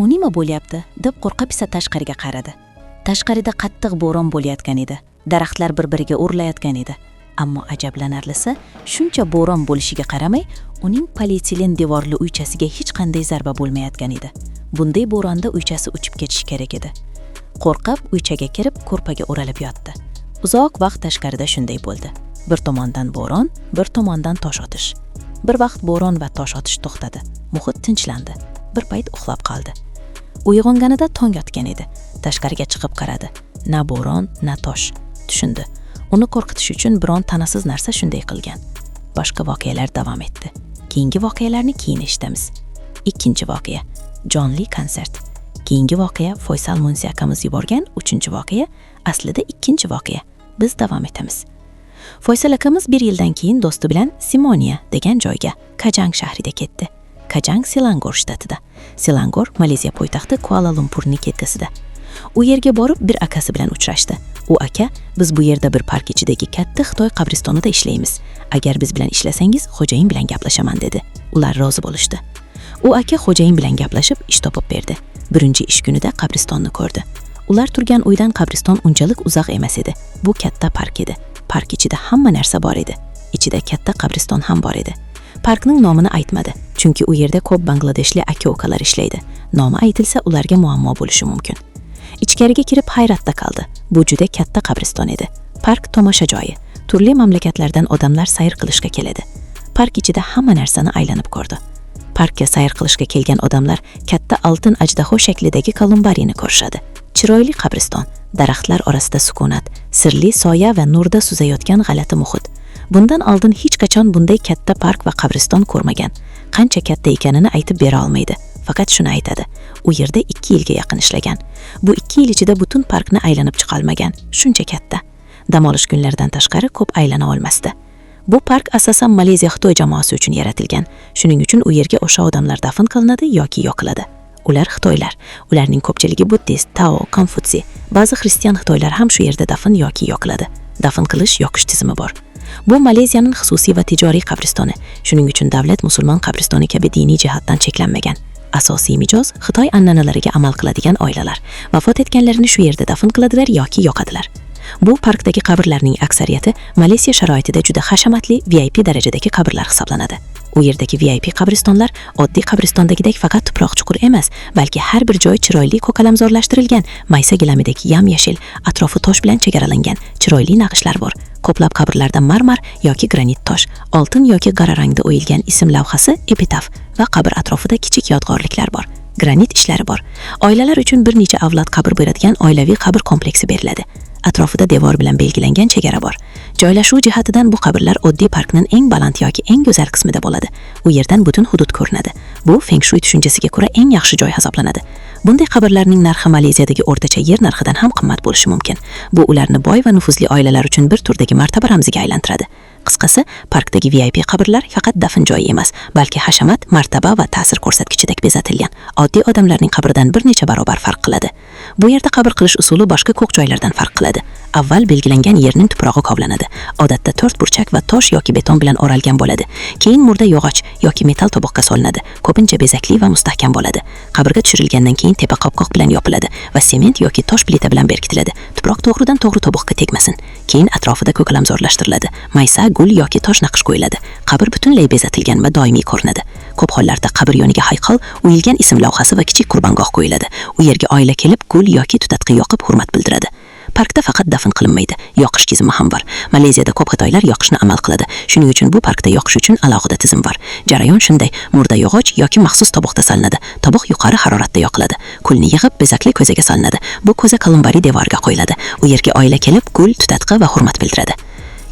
U nima bo'lyapti, deb qo'rqa-pisa tashqariga qaradi. Tashqarida qattiq bo'ron bo'layotgan edi. Daraxtlar bir-biriga urilayotgan edi. Ammo ajablanarlisi, shuncha bo'ron bo'lishiga qaramay, uning polietilen devorli uychasiga hech qanday zarba bo'lmayotgan edi. Bunday bo'ronda uychasi uchib ketishi kerak edi. Qo'rqib uychaga kirib, ko'rpaga o'ralib yotdi. Uzoq vaqt tashqarida shunday bo'ldi. Bir tomondan bo'ron, bir tomondan tosh otish. Bir vaqt bo'ron va tosh otish to'xtadi. Muhit tinchlandi. Bir payt uxlab qoldi. Uyg'onganida tong otgan edi. Tashqariga chiqib qaradi. Na bo'ron, na tosh. Tushundi. Uni qo'rqitish uchun biron tanasiz narsa shunday qilgan. Boshqa voqealar davom etdi. Keyingi voqealarni keyin eshitamiz. Ikkinchi voqea. Jonli konsert. Keyingi voqea Foysal Munsi akamiz yuborgan uchinchi voqea, aslida ikkinchi voqea. Biz davom etamiz. Foysal akamiz bir yildan keyin do'sti bilan Simoniya degan joyga, Kajang shahrida ketdi. Kajang Selangor shtatida. Selangor Malayziya poytaxti Kuala-Lumpurning chekkasida. U yerga borib bir akasi bilan uchrashdi. U aka, biz bu yerda bir park ichidagi katta Xitoy qabristonida ishlaymiz. Agar biz bilan ishlasangiz, xo'jayin bilan gaplashaman, dedi. Ular rozi bo'lishdi. U aka xo'jayin bilan gaplashib ish topib berdi. Birinchi ish kunida qabristonni ko'rdi. Ular turgan uydan qabriston unchalik uzoq emas edi. Bu katta park edi. Park ichida hamma narsa bor edi. Ichida katta qabriston ham bor edi. Parkning nomini aytmadi, chunki u yerda ko'p bangladeshli aka-ukalar ishlaydi. Nomi aytilsa, ularga muammo bo'lishi mumkin. Ichkariga kirib hayratda qoldi. Bu juda katta qabriston edi. Park tomosha joyi. Turli mamlakatlardan odamlar sayr qilishga keladi. Park ichida hamma narsani aylanib ko'rdi. Parkka sayr qilishga kelgan odamlar katta oltin ajdaho shaklidagi kolumbariyni ko'rishadi. Chiroyli qabriston, daraxtlar orasida sukunat, sirli soya va nurda suzayotgan g'alati muhit. Bundan oldin hech qachon bunday katta park va qabriston ko'rmagan. Qancha katta ekanini aytib bera olmaydi. Faqat shuni aytadi. U yerda 2 yilga yaqin ishlagan. Bu 2 yil ichida butun parkni aylanib chiqolmagan. Shuncha katta. Dam olish kunlaridan tashqari ko'p aylana olmasdi. Bu park asosan Malayziya Xitoy jamoasi uchun yaratilgan. Shuning uchun u yerga o'sha odamlar dafn qilinadi yoki yoqiladi. Ular xitoylar. Ularning ko'pchiligi buddist, Tao, Konfutsiy. Ba'zi xristian xitoylar ham shu yerda dafn yoki yoqiladi. Dafn qilish, yoqish tizimi bor. Bu Malayziyaning xususiy va tijoriy qabristoni. Shuning uchun davlat musulmon qabristoni kabi diniy jihatdan cheklanmagan. Asosiy mijoz Xitoy an'analariga amal qiladigan oilalar. Vafot etganlarini shu yerda dafn qiladilar yoki yoqadilar. Bu parkdagi qabrlarning aksariyati Malayziya sharoitida juda hashamatli VIP darajadagi qabrlar hisoblanadi. U yerdagi VIP qabristonlar oddiy qabristondagidek faqat tuproq chuqur emas, balki har bir joy chiroyli ko'kalamzorlashtirilgan, maysa gilamidek yam-yashil, atrofi tosh bilan chegaralangan, chiroyli naqshlar bor. Ko'plab qabrlarda marmar yoki granit tosh, oltin yoki qora rangda o'yilgan ism lavhasi, epitaf va qabr atrofida kichik yodgorliklar bor. Granit ishlari bor. Oilalar uchun bir necha avlod qabr beradigan oilaviy qabr kompleksi beriladi. Atrofida devor bilan belgilangan chegara bor. Joylashuv jihatidan bu qabrlar oddiy parkning eng baland yoki eng go'zal qismida bo'ladi. U yerdan butun hudud ko'rinadi. Bu feng shui tushunchasiga ko'ra eng yaxshi joy hisoblanadi. Bunday qabrlarning narxi Malayziyadagi o'rtacha yer narxidan ham qimmat bo'lishi mumkin. Bu ularni boy va nufuzli oilalar uchun bir turdagi martaba ramziga aylantiradi. Qisqasi, parkdagi VIP qabrlar faqat dafn joyi emas, balki hashamat, martaba va ta'sir ko'rsatkichidek bezatilgan. Oddiy odamlarning qabridan bir necha barobar farq qiladi. Bu yerda qabr qilish usuli boshqa ko'p joylardan farq qiladi. Avval belgilangan yerning tuprog'i kovlanadi. Odatda to'rt burchak va tosh yoki beton bilan o'ralgan bo'ladi. Keyin murda yog'och yoki metal toboqqa solinadi. Ko'pincha bezakli va mustahkam bo'ladi. Qabrga tushirilgandan keyin tepa qopqoq bilan yopiladi va sement yoki tosh plita bilan berkitiladi. Tuproq to'g'ridan to'g'ri toboqqa tegmasin. Keyin atrofida ko'kalamzorlashtiriladi. Maysa, gul yoki tosh naqsh qo'yiladi. Qabr butunlay bezatilgan va doimiy ko'rinadi. Ko'p hollarda qabr yoniga haykal, o'yilgan ism lavhasi va kichik qurbongoh qo'yiladi. U yerga oila kelib, gul yoki tutatqi yoqib hurmat bildiradi. Parkda faqat dafn qilinmaydi, yoqish tizimi ham bor. Malayziyada ko'p xitoylar yoqishni amal qiladi. Shuning uchun bu parkda yoqish uchun alohida tizim bor. Jarayon shunday: murda yog'och yoki maxsus toboqda solinadi. Toboq yuqori haroratda yoqiladi. Kulni yig'ib bezakli ko'zaga solinadi. Bu ko'za kolumbariy devorga qo'yiladi. U yerga oila kelib, gul, tutatqi va hurmat bildiradi.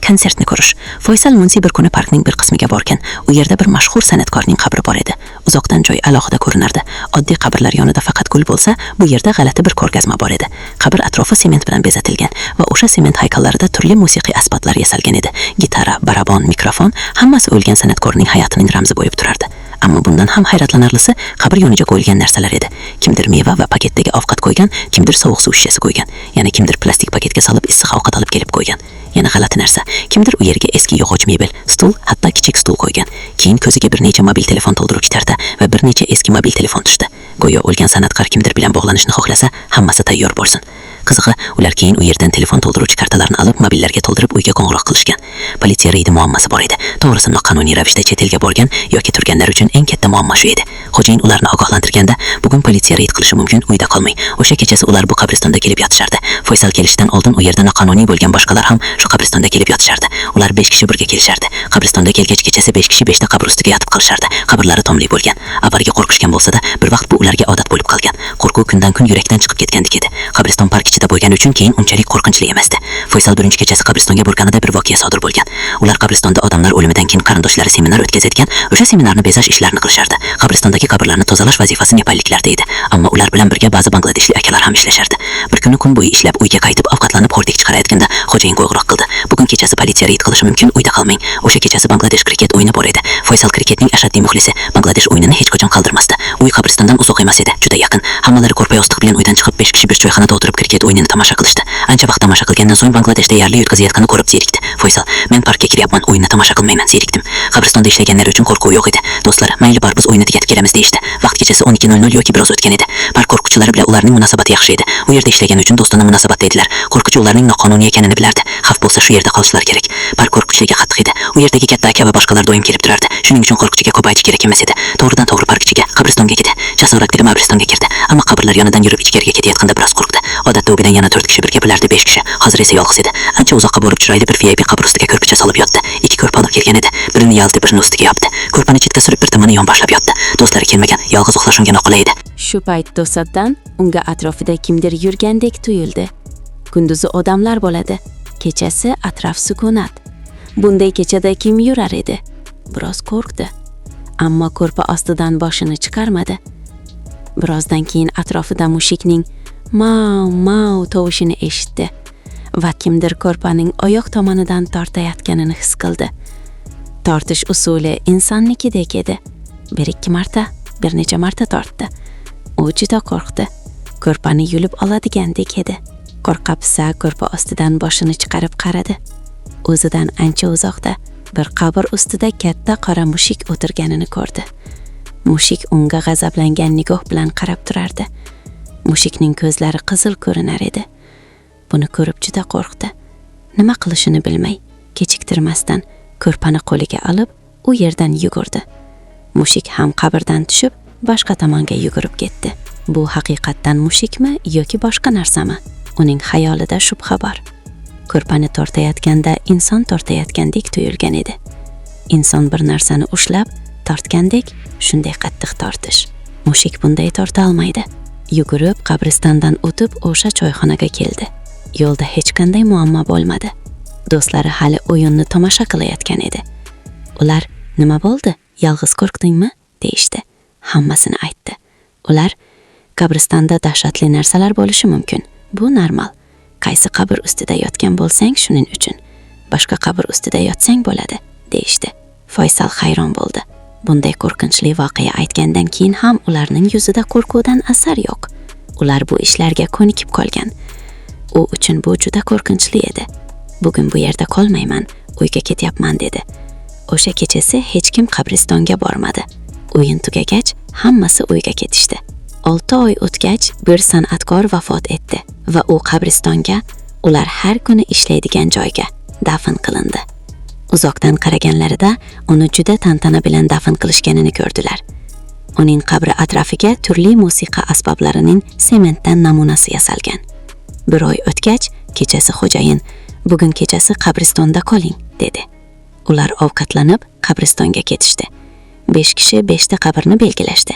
Konsertni ko'rish. Foysal Munsi bir kuni parkning bir qismiga borgan. U yerda bir mashhur san'atkorning qabri bor edi. Uzoqdan joy alohida ko'rinardi. Oddiy qabrlar yonida faqat gul bo'lsa, bu yerda g'alati bir ko'rgazma bor edi. Qabr atrofi sement bilan bezatilgan va o'sha sement haykallarida turli musiqiy asboblar yasalgan edi. Gitara, barabon, mikrofon hammasi o'lgan san'atkorning hayotining ramzi bo'lib turardi. Ammo bundan ham hayratlanarlisi qabr yoniga qo'yilgan narsalar edi. Kimdir meva va paketdagi ovqat qo'ygan, kimdir sovuq suv shishasi qo'ygan, yana kimdir plastik paketga solib issiq ovqat olib kelib qo'ygan. Yana g'alati narsa, kimdir u yerga eski yog'och mebel, stul, hatto kichik stul qo'ygan. Keyin ko'ziga bir necha mobil telefon to'ldiruvchi tarta va bir necha eski mobil telefon tushdi. Go'yo o'lgan san'atkor kimdir bilan bog'lanishni xohlasa, hammasi tayyor bo'lsin. Qizig'i, ular keyin u yerdan telefon to'ldiruvchi kartalarni olib, mobillarga to'ldirib uyga qo'ng'iroq qilishgan. Politsiya reydi muammosi bor edi. To'g'risi, noqonuniy ravishda chet elga borgan yoki turganlar uchun eng katta muammo shu edi. Xo'jayin ularni ogohlantirganda, bugun politsiya reyd qilishi mumkin, uyda qolmang. O'sha kechasi ular bu qabristonda kelib yotishardi. Foysal kelishidan oldin u yerda noqonuniy bo'lgan boshqalar ham shu qabristonda kelib yotishardi. Ular 5 kishi birga kelishardi. Qabristonda kelgach kechasi 5 kishi 5 ta qabr ustiga yotib qolishardi. Qabrlari tomli bo'lgan. Avvaliga qo'rqishgan bo'lsa-da, bir vaqt bu ularga odat bo'lib qolgan. Qo'rquv kundan kun yurakdan chiqib ketgandek edi. Qabriston park ichida bo'lgani uchun keyin unchalik qo'rqinchli emasdi. Foysal birinchi kechasi qabristonga borganida bir voqea sodir bo'lgan. Ular qabristonda odamlar o'limidan keyin qarindoshlari seminar o'tkazayotgan, o'sha seminarni bezash ishlarini qilishardi. Qabristondagi qabrlarni tozalash vazifasi nepalliklarda edi. Ammo ular bilan birga ba'zi bangladeshli akalar ham ishlashardi. Bir kuni kun bo'yi ishlab uyga qaytib ovqatlanib xo'rdik chiqarayotganda xo'jayin qo'ng'iroq qildi. Bugun kechasi politsiya reyd qilishi mumkin, uyda qolmang. O'sha kechasi Bangladesh kriket o'yini bor edi. Foysal kriketning ashaddiy muxlisi. Bangladesh o'yinini hech qachon qoldirmasdi. Uy qabristondan uzoq emas edi, juda yaqin. Hammalari ko'rpa yostiq bilan uydan chiqib 5 kishi bir choyxonada o'tirib kriket o'yinini tomosha qilishdi. Ancha vaqt tomosha qilgandan so'ng Bangladesh deyarli yutqazayotganini ko'rib zerikdi. Foysal, men parkka kiryapman, o'yinni tomosha qilmayman, zerikdim. Qabristonda ishlaganlar uchun qo'rquv yo'q edi. Do'stlar, mayli bor, biz o'yinni tugatib kelamiz deyishdi. Vaqt kechasi 12:00 yoki biroz o'tgan edi. Park qo'riqchilari bilan ularning munosabati yaxshi edi. U yerda ishlagani uchun do'stona munosabatda edilar. Qo'riqchi ularning noqonuniy ekanini bilardi. Xavf bo'lsa shu yerda qolishlari kerak. Park qo'riqchiligi qattiq edi. U yerdagi katta aka va boshqalar doim kelib turardi. Shuning uchun qo'riqchiga ko'p aytish kerak emas edi. To'g'ridan to'g'ri park ichiga, qabristonga ketdi. Jasorat qilib qabristonga kirdi. Ammo qabrlar yonidan yurib ichkariga ketayotganda biroz qo'rqdi. Odatda u bilan yana 4 kishi birga bo'lardi, 5 kishi. Hozir esa yolg'iz edi. Ancha uzoqqa borib chiroyli bir VIP qabr ustiga ko'rpacha solib yotdi. 2 ko'rpa olib kelgan edi. Birini yozdi, birini ustiga yopdi. Ko'rpani chetga surib bir tomoni yonboshlab yotdi. Do'stlari kelmagan, yolg'iz uxlash unga noqulay edi. Shu payt to'satdan unga atrofida kimdir yurgandek tuyuldi. Kunduzi odamlar bo'ladi, kechasi atrof sukunat. Bunday kechada kim yurar edi? Biroz qo'rqdi. Ammo ko'rpa ostidan boshini chiqarmadi. Birozdan keyin atrofida mushukning mau mau tovushini eshitdi va kimdir ko'rpaning oyoq tomonidan tortayotganini his qildi. Tortish usuli insonnikidek edi. Bir ikki marta, bir necha marta tortdi. U juda qo'rqdi. Ko'rpani yulib oladigandek edi. Qo'rqa-pisa ko'rpa ostidan boshini chiqarib qaradi. O'zidan ancha uzoqda bir qabr ustida katta qora mushuk o'tirganini ko'rdi. Mushuk unga g'azablangan nigoh bilan qarab turardi. Mushukning ko'zlari qizil ko'rinar edi. Buni ko'rib juda qo'rqdi. Nima qilishini bilmay, kechiktirmasdan ko'rpani qo'liga olib, u yerdan yugurdi. Mushuk ham qabrdan tushib, boshqa tomonga yugurib ketdi. Bu haqiqatdan mushukmi yoki boshqa narsami? Uning xayolida shubha bor. Ko'rpani tortayotganda inson tortayotgandek tuyulgan edi. Inson bir narsani ushlab, tortgandek, shunday qattiq tortish. Mushuk bunday torta olmaydi. Yugurib qabristondan o'tib o'sha choyxonaga keldi. Yo'lda hech qanday muammo bo'lmadi. Do'stlari hali o'yinni tomosha qilayotgan edi. Ular, "Nima bo'ldi? Yolg'iz qo'rqdingmi?" deyishdi. Hammasini aytdi. Ular, "Qabristonda dahshatli narsalar bo'lishi mumkin. Bu normal. Qaysi qabr ustida yotgan bo'lsang, shuning uchun. Boshqa qabr ustida yotsang bo'ladi", deyishdi. Foysal hayron bo'ldi. Bunday qo'rqinchli voqea aytgandan keyin ham ularning yuzida qo'rquvdan asar yo'q. Ular bu ishlarga ko'nikib qolgan. U uchun bu juda qo'rqinchli edi. Bugun bu yerda qolmayman, uyga ketyapman dedi. O'sha kechasi hech kim qabristonga bormadi. O'yin tugagach, hammasi uyga ketishdi. 6 oy o'tgach, bir san'atkor vafot etdi va u qabristonga, ular har kuni ishlaydigan joyga dafn qilindi. Uzoqdan qaraganlarida uni juda tantana bilan dafn qilishganini ko'rdilar. Uning qabri atrofiga turli musiqa asboblarining sementdan namunasi yasalgan. Bir oy o'tgach, kechasi xo'jayin, "Bugun kechasi qabristonda qoling", dedi. Ular ovqatlanib qabristonga ketishdi. 5 kishi 5 ta qabrni belgilashdi.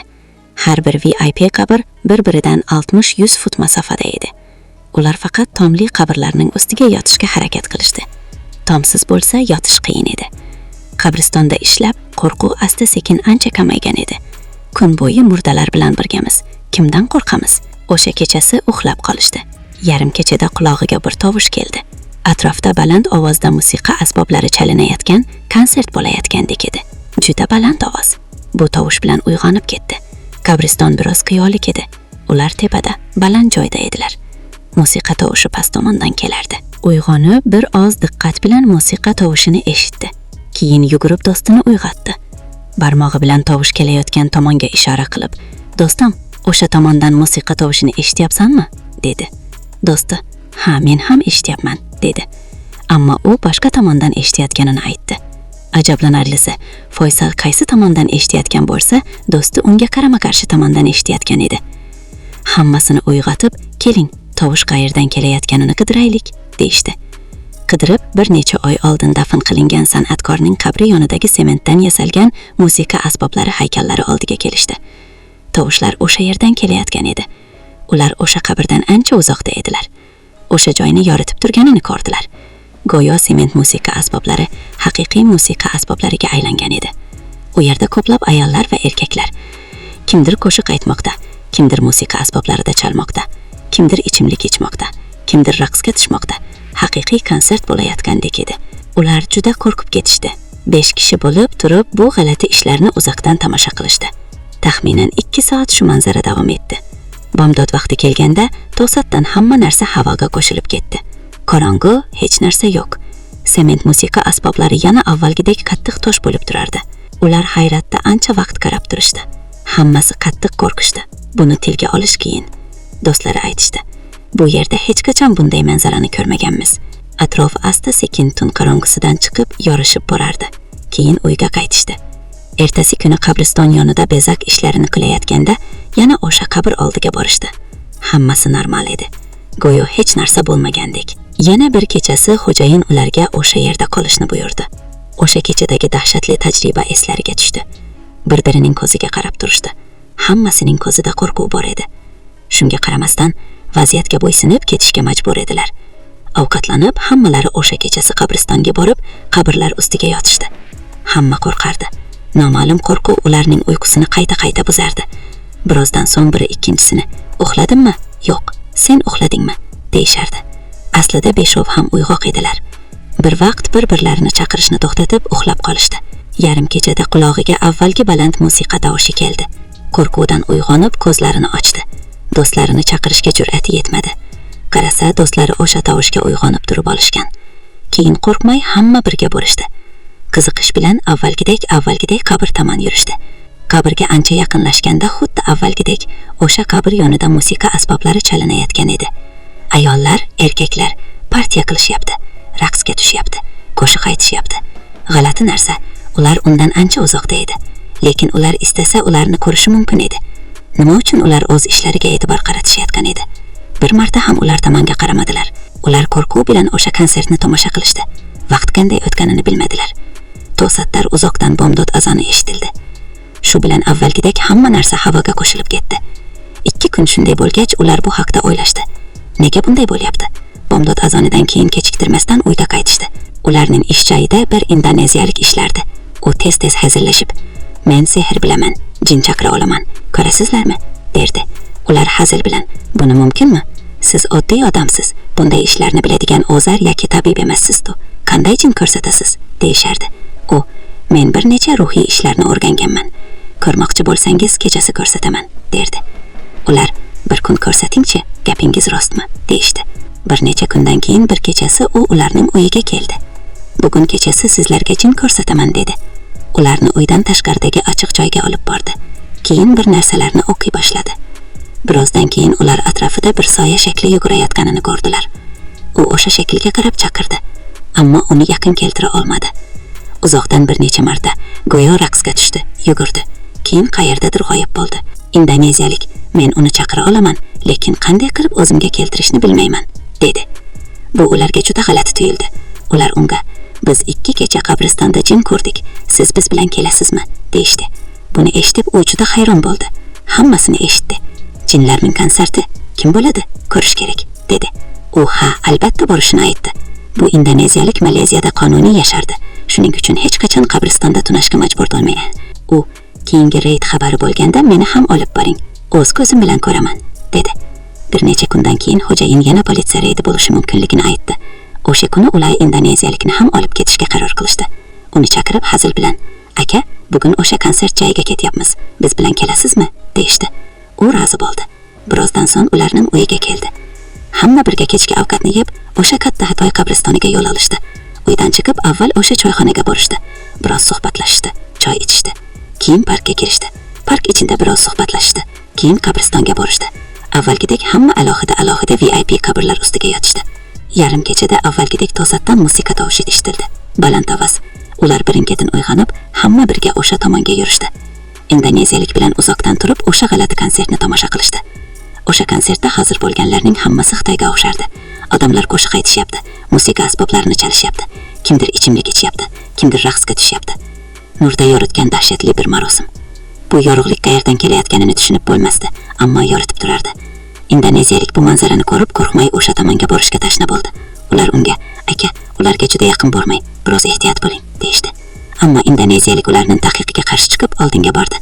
Har bir VIP qabr bir-biridan 60-100 fut masofada edi. Ular faqat tomli qabrlarning ustiga yotishga harakat qilishdi. Tomsiz bo'lsa yotish qiyin edi. Qabristonda ishlab, qo'rquv asta-sekin ancha kamaygan edi. Kun bo'yi murdalar bilan birgamiz. Kimdan qo'rqamiz? O'sha kechasi uxlab qolishdi. Yarim kechada qulog'iga bir tovush keldi. Atrofda baland ovozda musiqa asboblari chalinayotgan, konsert bo'layotgandek edi. Juda baland ovoz. Bu tovush bilan uyg'onib ketdi. Qabriston biroz qiyolik edi. Ular tepada, baland joyda edilar. Musiqa tovushi past tomondan kelardi. Uyg'onib, bir oz diqqat bilan musiqa tovushini eshitdi. Keyin yugurib do'stini uyg'otdi. Barmog'i bilan tovush kelayotgan tomonga ishora qilib, "Do'stim, o'sha tomondan musiqa tovushini eshityapsanmi?" dedi. Do'sti, "Ha, men ham eshityapman", dedi. Ammo u boshqa tomondan eshitayotganini aytdi. Ajablanarlisi, Foysal qaysi tomondan eshitayotgan bo'lsa, do'sti unga qarama-qarshi tomondan eshitayotgan edi. Hammasini uyg'otib, "Keling, tovush qayerdan kelayotganini qidiraylik", deyishdi. Qidirib, bir necha oy oldin dafn qilingan san'atkorning qabri yonidagi sementdan yasalgan musiqa asboblari haykallari oldiga kelishdi. Tovushlar o'sha yerdan kelayotgan edi. Ular o'sha qabrdan ancha uzoqda edilar. O'sha joyni yoritib turganini ko'rdilar. Go'yo sement musiqa asboblari haqiqiy musiqa asboblariga aylangan edi. U yerda ko'plab ayollar va erkaklar. Kimdir qo'shiq aytmoqda, kimdir musiqa asboblarida chalmoqda, kimdir ichimlik ichmoqda, kimdir raqsga tushmoqda. Haqiqiy konsert bo'layotgandek edi. Ular juda qo'rqib ketishdi. 5 kishi bo'lib turib bu g'alati ishlarni uzoqdan tomosha qilishdi. Taxminan 2 soat shu manzara davom etdi. Bomdod vaqti kelganda to'satdan hamma narsa havoga qo'shilib ketdi. Qorong'u, hech narsa yo'q. Sement musiqa asboblari yana avvalgidek qattiq tosh bo'lib turardi. Ular hayratda ancha vaqt qarab turishdi. Hammasi qattiq qo'rqishdi. Buni tilga olish qiyin. Do'stlari aytishdi: "Bu yerda hech qachon bunday manzarani ko'rmaganmiz." Atrof asta-sekin tun qorong'usidan chiqib, yorishib borardi. Keyin uyga qaytishdi. Ertasi kuni qabriston yonida bezak ishlarini qilayotganda yana o'sha qabr oldiga borishdi. Hammasi normal edi. Go'yo hech narsa bo'lmagandek. Yana bir kechasi xo'jayin ularga o'sha yerda qolishni buyurdi. O'sha kechadagi dahshatli tajriba eslariga tushdi. Bir-birining ko'ziga qarab turishdi. Hammasining ko'zida qo'rquv bor edi. Shunga qaramasdan vaziyatga bo'ysunib ketishga majbur edilar. Ovqatlanib, hammalari o'sha kechasi qabristonga borib, qabrlar ustiga yotishdi. Hamma qo'rqardi. Noma'lum qo'rquv ularning uyqusini qayta-qayta buzardi. Birozdan so'ng biri ikkinchisini: "Uxladimmi? Yo'q. Sen uxladingmi?" deyishardi. Aslida beshov ham uyg'oq edilar. Bir vaqt bir-birlarini chaqirishni to'xtatib, uxlab qolishdi. Yarim kechada qulog'iga avvalgi baland musiqa tovushi keldi. Qo'rquvdan uyg'onib, ko'zlarini ochdi. Do'stlarini chaqirishga jur'ati yetmadi. Qarasa, do'stlari o'sha tovushga uyg'onib turib olishgan. Keyin qo'rqmay hamma birga bo'lishdi. Qiziqish bilan avvalgidek qabr tomon yurishdi. Qabrga ancha yaqinlashganda xuddi avvalgidek o'sha qabr yonida musiqa asboblari chalinayotgan edi. Ayollar, erkaklar partiya qilishyapti, raqsga tushyapti, qo'shiq aytishyapti. G'alati narsa, ular undan ancha uzoqda edi. Lekin ular istasa ularni ko'rishi mumkin edi. Nima uchun ular o'z ishlariga e'tibor qaratishayotgan edi? Bir marta ham ular tomonga qaramadilar. Ular qo'rquv bilan o'sha konsertni tomosha qilishdi. Vaqt qanday o'tganini bilmadilar. To'satdan uzoqdan bomdod azoni eshitildi. Shu bilan avvalgidek hamma narsa havoga qo'shilib ketdi. 2 kun shunday bo'lgach, ular bu haqda o'ylashdi. Nega bunday bo'lyapti? Bomdod azonidan keyin kechiktirmasdan uyga qaytishdi. Ularning ish joyida bir indoneziyalik ishlardi. U tez-tez hazillashib, "Men sehr bilaman, jin chaqira olaman. Ko'rasizlarmi?" derdi. Ular hazil bilan, "Buni mumkinmi? Siz oddiy odamsiz. Bunday ishlarni biladigan o'zar yoki tabib emassiz-ku. Qanday jin ko'rsatasiz?" deyishardi. U, "Men bir necha ruhiy ishlarni o'rganganman. Ko'rmoqchi bo'lsangiz, kechasi ko'rsataman", derdi. Ular, "Bir kun ko'rsatingchi, gapingiz rostmi?" deyishdi. Bir necha kundan keyin bir kechasi u ularning uyiga keldi. "Bugun kechasi sizlarga jin ko'rsataman", dedi. Ularni uydan tashqaridagi ochiq joyga olib bordi. Keyin bir narsalarni o'qiy boshladi. Birozdan keyin ular atrofida bir soya shakli yugurayotganini ko'rdilar. U o'sha shaklga qarab chaqirdi, ammo uni yaqin keltira olmadi. Uzoqdan bir necha marta go'yo raqsga tushdi, yugurdi. Keyin qayerdadir g'oyib bo'ldi. Indoneziyalik, "Men uni chaqira olaman, lekin qanday qilib o'zimga keltirishni bilmayman", dedi. Bu ularga juda g'alati tuyuldi. Ular unga, "Biz 2 kecha qabristonda jin ko'rdik. Siz biz bilan kelasizmi?" deyishdi. Buni eshitib u juda hayron bo'ldi. Hammasini eshitdi. "Jinlarning konserti kim bo'ladi? Ko'rish kerak", dedi. U ha, albatta borishini aytdi. Bu indoneziyalik Maleziyada qonuniy yashardi. Shuning uchun hech qachon qabristonda tunashga majbur bo'lmagan. U, "Keyingi reyd xabari bo'lganda meni ham olib boring. O'z ko'zim bilan ko'raman", dedi. Bir necha kundan keyin xo'jayin yana politsiya reydi bo'lishi mumkinligini aytdi. O'sha kuni ular indoneziyalikni ham olib ketishga qaror qilishdi. Uni chaqirib hazil bilan, "Aka, bugun o'sha konsert joyiga ketyapmiz. Biz bilan kelasizmi?" deyishdi. U rozi bo'ldi. Birozdan so'ng ularning uyiga keldi. Hamma birga kechki ovqatni yeb, o'sha katta Xitoy qabristoniga yo'l olishdi. Uydan chiqib, avval o'sha choyxonaga borishdi. Biroz suhbatlashishdi, choy ichishdi. Keyin parkka kirishdi. Park ichida biroz suhbatlashishdi. Keyin qabristonga borishdi. Avvalgidek hamma alohida-alohida VIP qabrlar ustiga yotishdi. Yarim kechada avvalgidek to'satdan musiqa tovushi eshitildi. Baland ovoz. Ular birin-ketin uyg'onib, hamma birga o'sha tomonga yurishdi. Indoneziyalik bilan uzoqdan turib o'sha g'alati konsertni tomosha qilishdi. O'sha konsertda hozir bo'lganlarning hammasi Xitoyga o'xshardi. Odamlar qo'shiq aytishyapti, musiqa asboblarini chalishyapti. Kimdir ichimlik ichyapti, kimdir raqsga tushyapti. Nurda yoritgan dahshatli bir marosim. Bu yorug'lik qayerdan kelayotganini tushunib bo'lmasdi, ammo yoritib turardi. Indoneziyalik bu manzarani ko'rib, qo'rqmay o'sha tomonga borishga tashna bo'ldi. Ular unga: "Aka, ularga juda yaqin bormang, biroz ehtiyot bo'ling", deyishdi. Ammo indoneziyalik ularning taqiqiga qarshi chiqib oldinga bordi.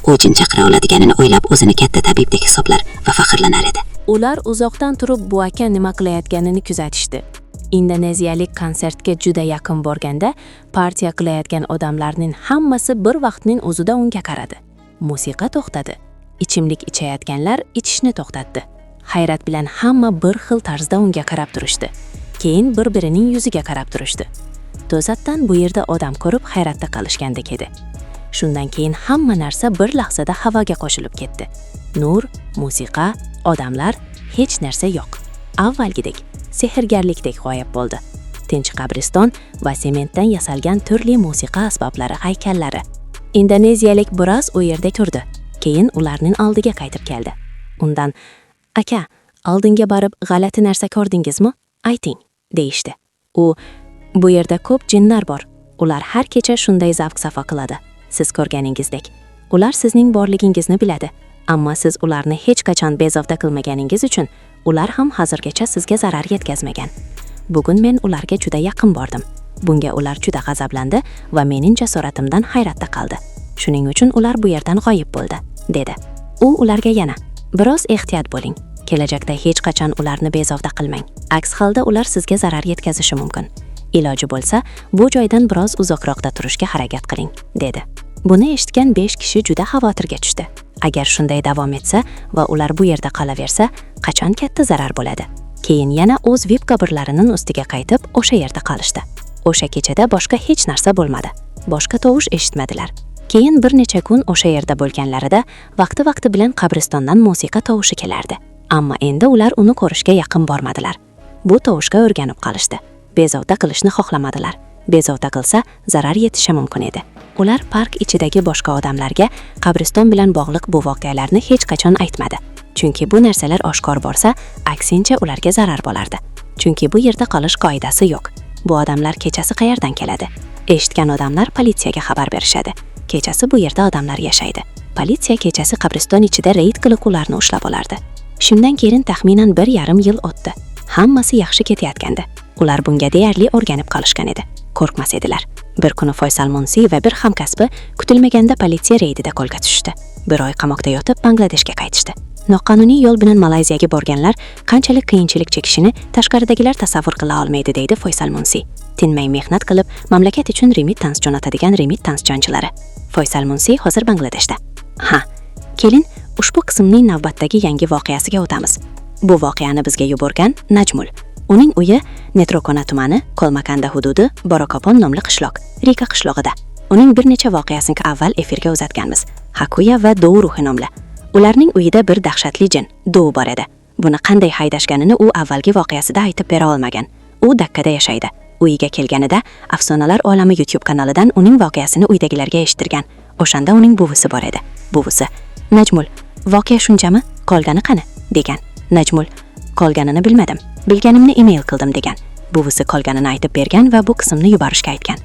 U jin chaqira oladiganini o'ylab o'zini katta tabibdek hisoblar va faxrlanar edi. Ular uzoqdan turib bu aka nima qilayotganini kuzatishdi. Indoneziyalik konsertga juda yaqin borganda, partiya qilayotgan odamlarning hammasi bir vaqtning o'zida unga qaradi. Musiqa to'xtadi. Ichimlik ichayotganlar ichishni to'xtatdi. Hayrat bilan hamma bir xil tarzda unga qarab turishdi. Keyin bir-birining yuziga qarab turishdi. To'satdan bu yerda odam ko'rib hayratda qolishgandek edi. Shundan keyin hamma narsa bir lahzada havoga qo'shilib ketdi. Nur, musiqa, odamlar, hech narsa yo'q. Avvalgidek, sehrgarlikdek g'oyib bo'ldi. Tinch qabriston va sementdan yasalgan turli musiqa asboblari haykallari. Indoneziyalik biroz u yerda turdi. Keyin ularning oldiga qaytib keldi. Undan: "Aka, oldinga borib g'alati narsa ko'rdingizmi? Ayting", deyishdi. U: "Bu yerda ko'p jinlar bor. Ular har kecha shunday zavq-safo qiladi. Siz ko'rganingizdek. Ular sizning borligingizni biladi. Ammo siz ularni hech qachon bezovta qilmaganingiz uchun ular ham hozirgacha sizga zarar yetkazmagan. Bugun men ularga juda yaqin bordim. Bunga ular juda g'azablandi va mening jasoratimdan hayratda qoldi. Shuning uchun ular bu yerdan g'oyib bo'ldi", dedi. U ularga yana: "Biroz ehtiyot bo'ling. Kelajakda hech qachon ularni bezovta qilmang. Aks holda ular sizga zarar yetkazishi mumkin. Iloji bo'lsa, bu joydan biroz uzoqroqda turishga harakat qiling", dedi. Buni eshitgan 5 kishi juda xavotirga tushdi. Agar shunday davom etsa va ular bu yerda qolaversa, qachon katta zarar bo'ladi. Keyin yana o'z VIP qabrlarining ustiga qaytib, o'sha yerda qolishdi. O'sha kechada boshqa hech narsa bo'lmadi. Boshqa tovush eshitmadilar. Keyin bir necha kun o'sha yerda bo'lganlarida vaqti-vaqti bilan qabristondan musiqa tovushi kelardi. Ammo endi ular uni ko'rishga yaqin bormadilar. Bu tovushga o'rganib qolishdi. Bezovta qilishni xohlamadilar. Bezovta qilsa, zarar yetishi mumkin edi. Ular park ichidagi boshqa odamlarga qabriston bilan bog'liq bu voqealarni hech qachon aytmadi. Chunki bu narsalar oshkor borsa, aksincha ularga zarar bo'lardi. Chunki bu yerda qolish qoidasi yo'q. Bu odamlar kechasi qayerdan keladi? Eshitgan odamlar politsiyaga xabar berishadi. Kechasi bu yerda odamlar yashaydi. Politsiya kechasi qabriston ichida reyd qilib ularni ushlab olardi. Shundan keyin taxminan 1,5 yil o'tdi. Hammasi yaxshi ketayotgandi. Ular bunga deyarli o'rganib qolishgan edi. Qo'rqmas edilar. Bir kuni Foysal Munsi va bir hamkasbi kutilmaganda politsiya reydida qo'lga tushdi. Bir oy qamoqda yotib Bangladeshga qaytishdi. Noqonuniy yo'l bilan Malayziyaga borganlar qanchalik qiyinchilik chekishini tashqaridagilar tasavvur qila olmaydi, deydi Foysal Munsi. Tinmay mehnat qilib, mamlakat uchun remittans jo'natadigan remittans jonchilari. Foysal Munsi hozir Bangladeshda. Ha, kelin ushbu qismning navbatdagi yangi voqeasiga o'tamiz. Bu voqeani bizga yuborgan Najmul. Uning uyi Netrokona tumani, Kolmakanda hududi, Borokopon nomli qishloq, Rika qishlog'ida. Uning bir necha voqeasini avval efirga uzatganmiz. Hakuya va Dou ruhi nomli. Ularning uyida bir dahshatli jin, Dou bor edi. Buni qanday haydashganini u avvalgi voqeasida aytib bera olmagan. U Dakkada yashaydi. Uyiga kelganida Afsonalar olami YouTube kanalidan uning voqeasini uydagilarga eshittirgan. O'shanda uning buvisi bor edi. Buvisi: "Najmul, voqea shunchami? Qolgani qani?" degan. Najmul: "Qolganini bilmadim. Bilganimni email qildim", degan. Buvisi qolganini aytib bergan va bu qismni yuborishga aytgan.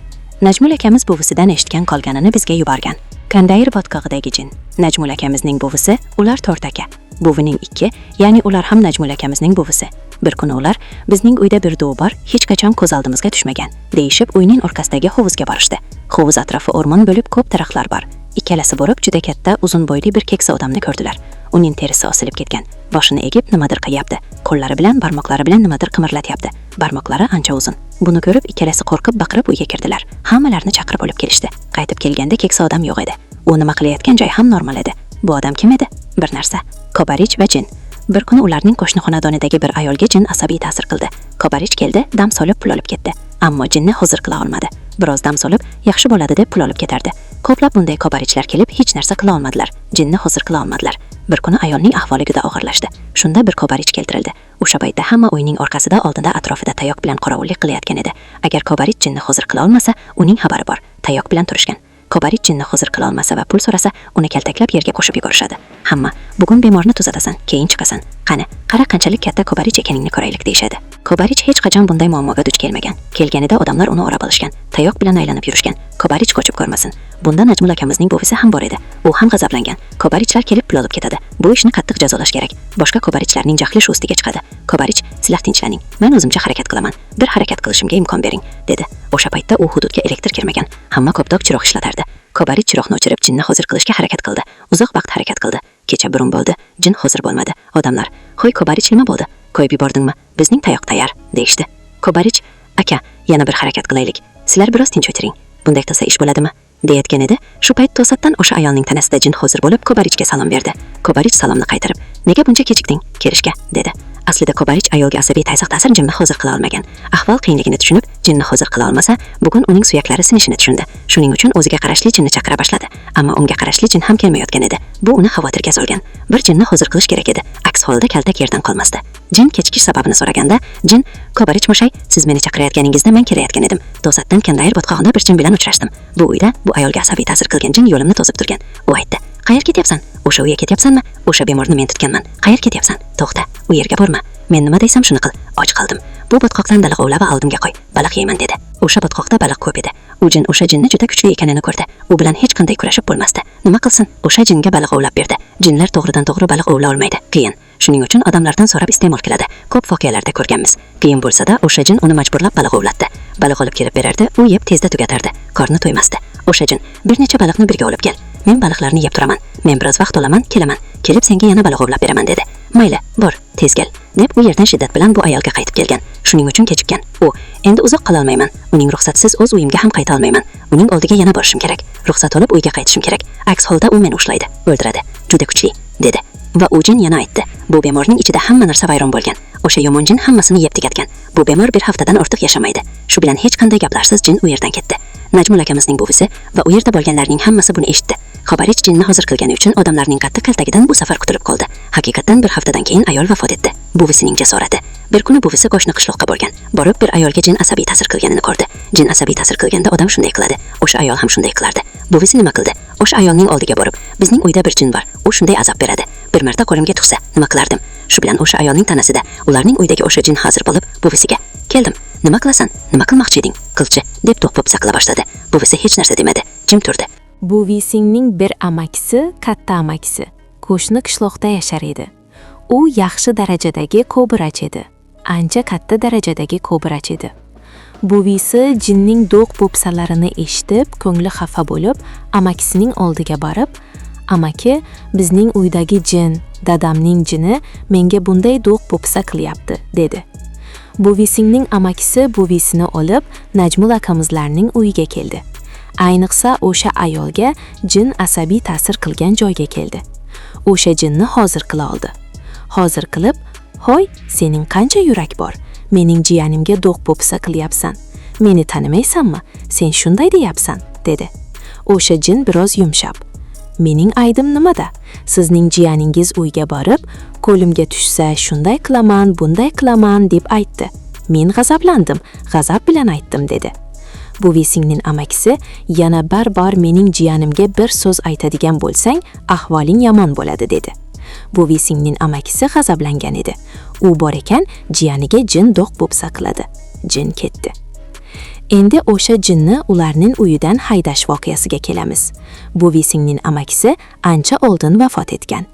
Najmul akamiz buvisidan eshitgan qolganini bizga yuborgan. Kandayir botqog'idagi jin. Najmul akamizning buvisi, ular to'rt aka. Buvining ikki, ya'ni ular ham Najmul akamizning buvisi. Bir kuni ular bizning uyda bir dov bor, hech qachon ko'z oldimizga tushmagan, deyishib uyning orqasidagi hovuzga borishdi. Hovuz atrofi o'rmon bo'lib, ko'p daraxtlar bor. Ikkalasi borib juda katta, uzun bo'yli bir keksa odamni ko'rdilar. Uning terisi osilib ketgan. Boshini egib nimadir qilyapti. Qo'llari bilan, barmoqlari bilan nimadir qimirlatyapti. Barmoqlari ancha uzun. Buni ko'rib ikkalasi qo'rqib baqirib uyga kirdilar. Hammalarini chaqirib olib kelishdi. Qaytib kelganda keksa odam yo'q edi. U nima qilayotgan joy ham normal edi. Bu odam kim edi? Bir narsa. Kobarich va jin. Bir kuni ularning qo'shni xonadonidagi bir ayolga jin asabiy ta'sir qildi. Kobarich keldi, dam solib pul olib ketdi. Ammo jinni hozir qila olmadi. Biroz dam solib, yaxshi bo'ladi deb pul olib ketardi. Ko'plab bunday kobarichlar kelib hech narsa qila olmadilar. Jinni hozir qila olmadilar. Bir kuni ayolning ahvoli juda og'irlashdi. Shunda bir kobarich keltirildi. O'sha paytda hamma uyning orqasida, oldinda, atrofida tayoq bilan qorovullik qilayotgan edi. Agar kobarich jinni hozir qila olmasa, uning xabari bor. Tayoq bilan turishgan. Kobarich jinni hozir qila olmasa va pul so'rasa, uni kaltaklab yerga qo'shib yuborishadi. Hamma, bugun bemorni tuzatasan, keyin chiqasan. Qani, qara, qanchalik katta kobarich ekaningni ko'raylik, deyishadi. Kobarich hech qachon bunday muammoga duch kelmagan. Kelganida odamlar uni o'rab olishgan, tayoq bilan aylanib yurishgan. Kobarich qochib ko'rmasin. Bunda Najmul akamizning buvisi ham bor edi. U ham g'azablangan. Kobarichlar kelib pul olib ketadi. Bu ishni qattiq jazolash kerak. Boshqa kobarichlarning jahli shu ustiga chiqadi. Kobarich, sizlar tinchlaning. Men o'zimcha harakat qilaman. Bir harakat qilishimga imkon bering, dedi. O'sha paytda u hududga elektr kirmagan. Hamma ko'pdok chiroq ishlatardi. Kobarich chiroqni o'chirib jinni hozir qilishga harakat qildi. Uzoq vaqt harakat qildi. Kecha burun bo'ldi. Jin hozir bo'lmadi. Odamlar, "Hoy Kobarich, nima bo'ldi? Qo'yib yubordingmi? Bizning tayoq tayyor", deyishdi. Kobarich, "Aka, yana bir harakat qilaylik. Sizlar biroz tinch o'tiring. Bunday qilsa ish bo'ladimi?" deyayotgan edi. Shu payt to'satdan o'sha ayolning tanasida jin hozir bo'lib Kobarichga salom berdi. Kobarich salomni qaytarib, "Nega buncha kechikding kelishga?" dedi. Aslida Kobarich ayolga asabiy ta'sir jinni hozir qila olmagan. Ahvol qiyinligini tushunib, jinni hozir qila olmasa, bugun uning suyaklari sinishini tushundi. Shuning uchun o'ziga qarashli jinni chaqira boshladi. Ammo unga qarashli jin ham kelmayotgan edi. Bu uni xavotirga solgan. Bir jinni hozir qilish kerak edi. Aks holda kaltak yerdan qolmasdi. Jin kechikish sababini so'raganda, jin, "Kobarich mo'shay, siz meni chaqirayotganingizda men kelayotgan edim. To'satdan Kandayir botqog'ida bir jin bilan uchrashdim. Bu uyda bu ayolga asabiy ta'sir qilgan jin yo'limni to'sib turgan. U aytdi: "Qayerga ketyapsan? O'sha uyga ketyapsanmi? O'sha bemorni men tutganman. Qayerga ketyapsan? To'xta, u yerga borma. Men nima desam shuni qil. Och qoldim. Bu botqoqdan baliq ovla va oldimga qo'y. Baliq yeyman", dedi. O'sha botqoqda baliq ko'p edi. U jin o'sha jinni juda kuchli ekanini ko'rdi. U bilan hech qanday kurashib bo'lmasdi. Nima qilsin? O'sha jinga baliq ovlab berdi. Jinlar to'g'ridan to'g'ri baliq ovla olmaydi. Qiyin. Shuning uchun odamlardan so'rab iste'mol qiladi. Ko'p voqealarda ko'rganmiz. Qiyin bo'lsa-da, o'sha jin uni majburlab baliq ovlatdi. Baliq olib kelib berardi, u yeb tezda tugatardi. Qorni to'ymasdi. O'sha jin, "Bir necha baliqni birga olib kel. Men baliqlarni yeb turaman. Men biroz vaqt olaman, kelaman. Kelib senga yana baliq ovlab beraman", dedi. "Mayli, bor, tez kel", deb u yerdan shiddat bilan bu ayolga qaytib kelgan. Shuning uchun kechikkan. U, "Endi uzoq qola olmayman. Uning ruxsatsiz o'z uyimga ham qayta olmayman. Uning oldiga yana borishim kerak. Ruxsat olib uyga qaytishim kerak. Aks holda u meni ushlaydi, o'ldiradi. Juda kuchli", dedi. Va u jin yana aytdi: "Bu bemorning ichida hamma narsa vayron bo'lgan. O'sha yomon jin hammasini yeb tugatgan. Bu bemor bir haftadan ortiq yashamaydi." Shu bilan hech qanday gaplarsiz jin u yerdan ketdi. Najmul akamizning buvisi va u yerda bo'lganlarning hammasi buni eshitdi. Xobarich jinni hozir qilgani uchun odamlarning qattiq kaltagidan bu safar qutulib qoldi. Haqiqatdan bir haftadan keyin ayol vafot etdi. Buvisining jasorati. Bir kuni buvisi qo'shni qishloqqa borgan. Borib bir ayolga jin asabiy ta'sir qilganini ko'rdi. Jin asabiy ta'sir qilganda odam shunday qiladi. O'sha ayol ham shunday qilardi. Buvisi nima qildi? O'sha ayolning oldiga borib, "Bizning uyda bir jin bor. U shunday azob beradi. Bir marta qo'limga tushsa, nima qilardim?" Shu bilan o'sha ayolning tanasida ularning uydagi o'sha jin hozir bo'lib, buvisiga, "Keldim. Nima qilasan? Nima qilmoqchi eding? Qilchi", deb do'q saqla boshladi. Buvisi hech narsa demadi. Jim turdi. Buvisining bir amakisi, katta amakisi, qo'shni qishloqda yashar edi. U yaxshi darajadagi ko'brach edi. Ancha katta darajadagi ko'brach edi. Buvisi jinning do'q po'pisalarini eshitib, ko'ngli xafa bo'lib, amakisining oldiga borib, "Amaki, bizning uydagi jin, dadamning jini menga bunday do'q po'pisa qilyapti", dedi. Buvisining amakisi buvisini olib, Najmul akamizlarning uyiga keldi. Ayniqsa o'sha ayolga jin asabiy ta'sir qilgan joyga keldi. O'sha jinni hozir qila oldi. Hozir qilib, "Hoy, sening qancha yurak bor? Mening jiyanimga do'q po'pisa qilyapsan. Meni tanimaysanmi? Sen shunday deyapsan", dedi. O'sha jin biroz yumshab, "Mening aybim nimada? Sizning jiyaningiz uyga borib, qo'limga tushsa shunday qilaman, bunday qilaman deb aytdi. Men g'azablandim, g'azab bilan aytdim", dedi. Buvisingning amakisi, "Yana bir bor mening jiyanimga bir so'z aytadigan bo'lsang, ahvoling yomon bo'ladi", dedi. Buvisingning amakisi g'azablangan edi. U bor ekan, jiyaniga jin do'q po'pisa qiladi. Jin ketdi. Endi o'sha jinni ularning uyidan haydash voqeasiga kelamiz. Buvisingning amakisi ancha oldin vafot etgan.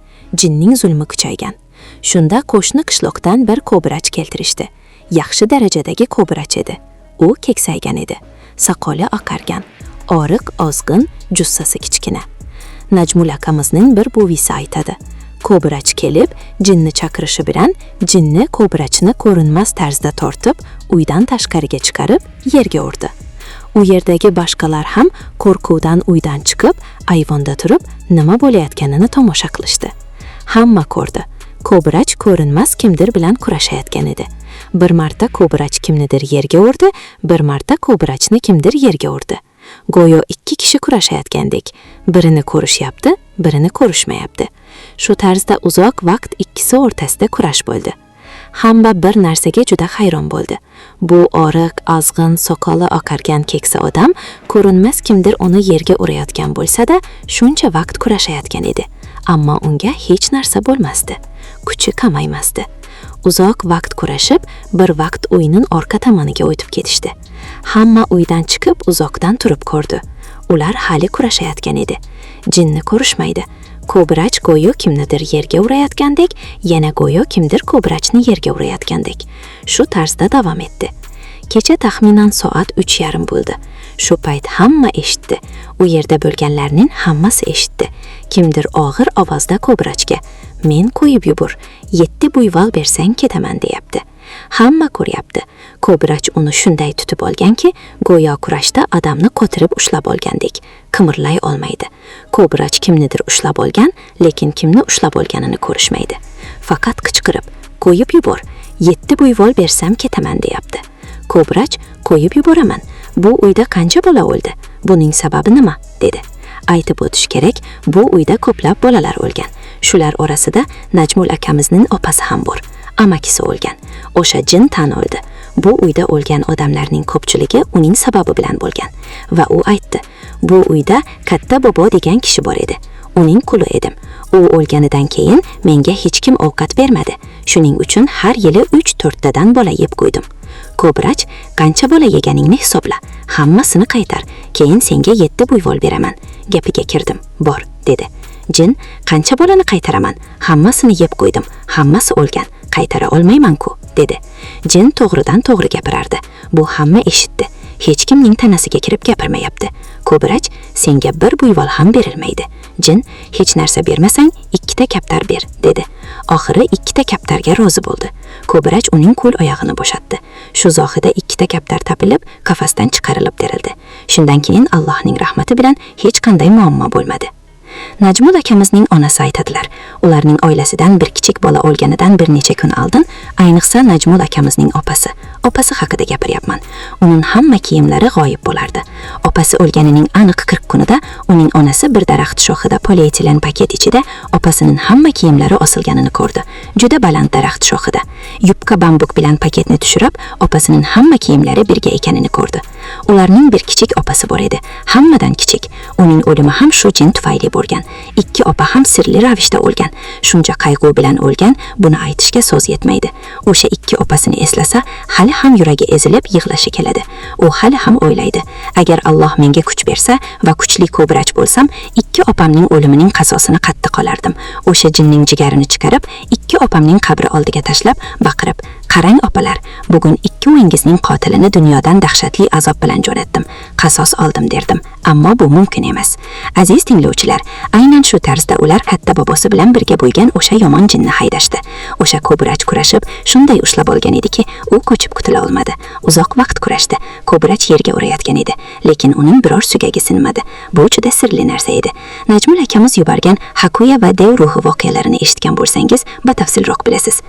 Jinning zulmi kuchaygan. Shunda qo'shni qishloqdan bir ko'brach keltirishdi. Yaxshi darajadagi ko'brach edi. U keksaygan edi. Soqoli oqargan, oriq, ozg'in, jussasi kichkina. Najmul akamizning bir buvisi aytadi. Kobrach kelib, jinni chaqirishi bilan jinni kobrachni ko'rinmas tarzda tortib, uydan tashqariga chiqarib, yerga urdi. U yerdagi boshqalar ham qo'rquvdan uydan chiqib, ayvonda turib, nima bo'layotganini tomosha qilishdi. Hamma ko'rdi. Kobrach ko'rinmas kimdir bilan kurashayotgan edi. Bir marta kobrach kimnidir yerga urdi, bir marta kobrachni kimdir yerga urdi. Go'yo ikki kishi kurashayotgandek. Birini ko'rishyapti, birini ko'rishmayapti. Shu tarzda uzoq vaqt ikkisi o'rtasida kurash bo'ldi. Hamma bir narsaga juda hayron bo'ldi. Bu oriq, ozg'in, soqoli oqargan keksa odam ko'rinmas kimdir uni yerga urayotgan bo'lsa-da, shuncha vaqt kurashayotgan edi. Ammo unga hech narsa bo'lmasdi. Kuchi kamaymasdi. Uzoq vaqt kurashib, bir vaqt uyning orqa tomoniga o'tib ketishdi. Hamma uydan chiqib, uzoqdan turib ko'rdi. Ular hali kurashayotgan edi. Jinni ko'rishmaydi. Kobrach go'yo kimnidir yerga urayotgandek, yana go'yo kimdir kobrachni yerga urayotgandek. Shu tarzda davom etdi. Kecha taxminan soat 3:30 bo'ldi. Shu payt hamma eshitdi. U yerda bo'lganlarning hammasi eshitdi. Kimdir og'ir ovozda kobrachga: "Men qo'yib yubor, 7 buyval bersang ketaman", deyapti. Hamma ko'ryapti. Kobrach uni shunday tutib olganki, go'yo kurashda odamni qotirib ushlab olgandek, qimirlay olmaydi. Kobrach kimnidir ushlab olgan, lekin kimni ushlab olganini ko'rishmaydi. Faqat qichqirib: "Qo'yib yubor, 7 buyvol bersam ketaman", deyapti. Kobrach: "Qo'yib yuboraman. Bu uyda qancha bola o'ldi? Buning sababi nima?" dedi. Aytib o'tish kerak, bu uyda ko'plab bolalar o'lgan. Shular orasida Najmul akamizning opasi ham bor. Amakisi o'lgan. O'sha jin tan o'ldi. Bu uyda o'lgan odamlarning ko'pchiligi uning sababi bilan bo'lgan. Va u aytdi: "Bu uyda katta bobo degan kishi bor edi. Uning quli edim. U o'lganidan keyin menga hech kim ovqat bermadi. Shuning uchun har yili 3-4 tadan bola yeb qo'ydim." Kobrach: "Qancha bola yeganingni hisobla, hammasini qaytar. Keyin senga 7 buyvol beraman. Gapiga kirdim. Bor", dedi. Jin: "Qancha bolani qaytaraman? Hammasini yeb qo'ydim. Hammasi o'lgan. Qaytara olmayman-ku", dedi. Jin to'g'ridan to'g'ri gapirardi. Bu hamma eshitdi. Hech kimning tanasiga kirib gapirmayapti. Kobrach: "Senga bir buyvol ham berilmaydi." Jin: "Hech narsa bermasang, ikkita kaptar ber", dedi. Oxiri ikkita kaptarga rozi bo'ldi. Kobrach uning qo'l oyog'ini bo'shatdi. Shu zohida ikkita kaptar topilib, qafasdan chiqarilib berildi. Shundan keyin Allohning rahmati bilan hech qanday muammo bo'lmadi. Najmul akamizning onasi aytadilar. Ularning oilasidan bir kichik bola o'lganidan bir necha kun oldin, ayniqsa Najmul akamizning opasi. Opasi haqida gapiryapman. Uning hamma kiyimlari g'oyib bo'lardi. Opasi o'lganining aniq 40 kunida uning onasi bir daraxt shoxida polietilen paket ichida opasining hamma kiyimlari osilganini ko'rdi. Juda baland daraxt shoxida. Yupqa bambuk bilan paketni tushirib, opasining hamma kiyimlari birga ekanini ko'rdi. Ularning bir kichik opasi bor edi. Hammadan kichik. Uning o'limi ham shu jin tufayli bo'lgan. Ikki opa ham sirli ravishda o'lgan. Shuncha qayg'u bilan o'lgan, buni aytishga so'z yetmaydi. O'sha ikki opasini eslasa, hali ham yuragi ezilib yig'lashi keladi. U hali ham o'ylaydi: agar Alloh menga kuch bersa va kuchli kobrach bo'lsam, ikki opamning o'limining qasosini qattiq olardim. O'sha jinning jigarini chiqarib, ikki opamning qabri oldiga tashlab, baqirib: "Qarang opalar, bugun ikkovingizning qotilini dunyodan dahshatli azob bilan jo'natdim. Qasos oldim", derdim. Ammo bu mumkin emas. Aziz tinglovchilar, aynan shu tarzda ular katta bobosi bilan birga bo'lgan o'sha yomon jinni haydashdi. O'sha kobrach kurashib, shunday ushlab olgan ediki, u qochib qutula olmadi. Uzoq vaqt kurashdi. Kobrach yerga urayotgan edi, lekin uning biror suyagi sinmadi. Bu juda sirli narsa edi. Najmul akamiz yuborgan Hakuya va Dev ruhi voqealarini eshitgan bo'lsangiz, batafsilroq bilasiz.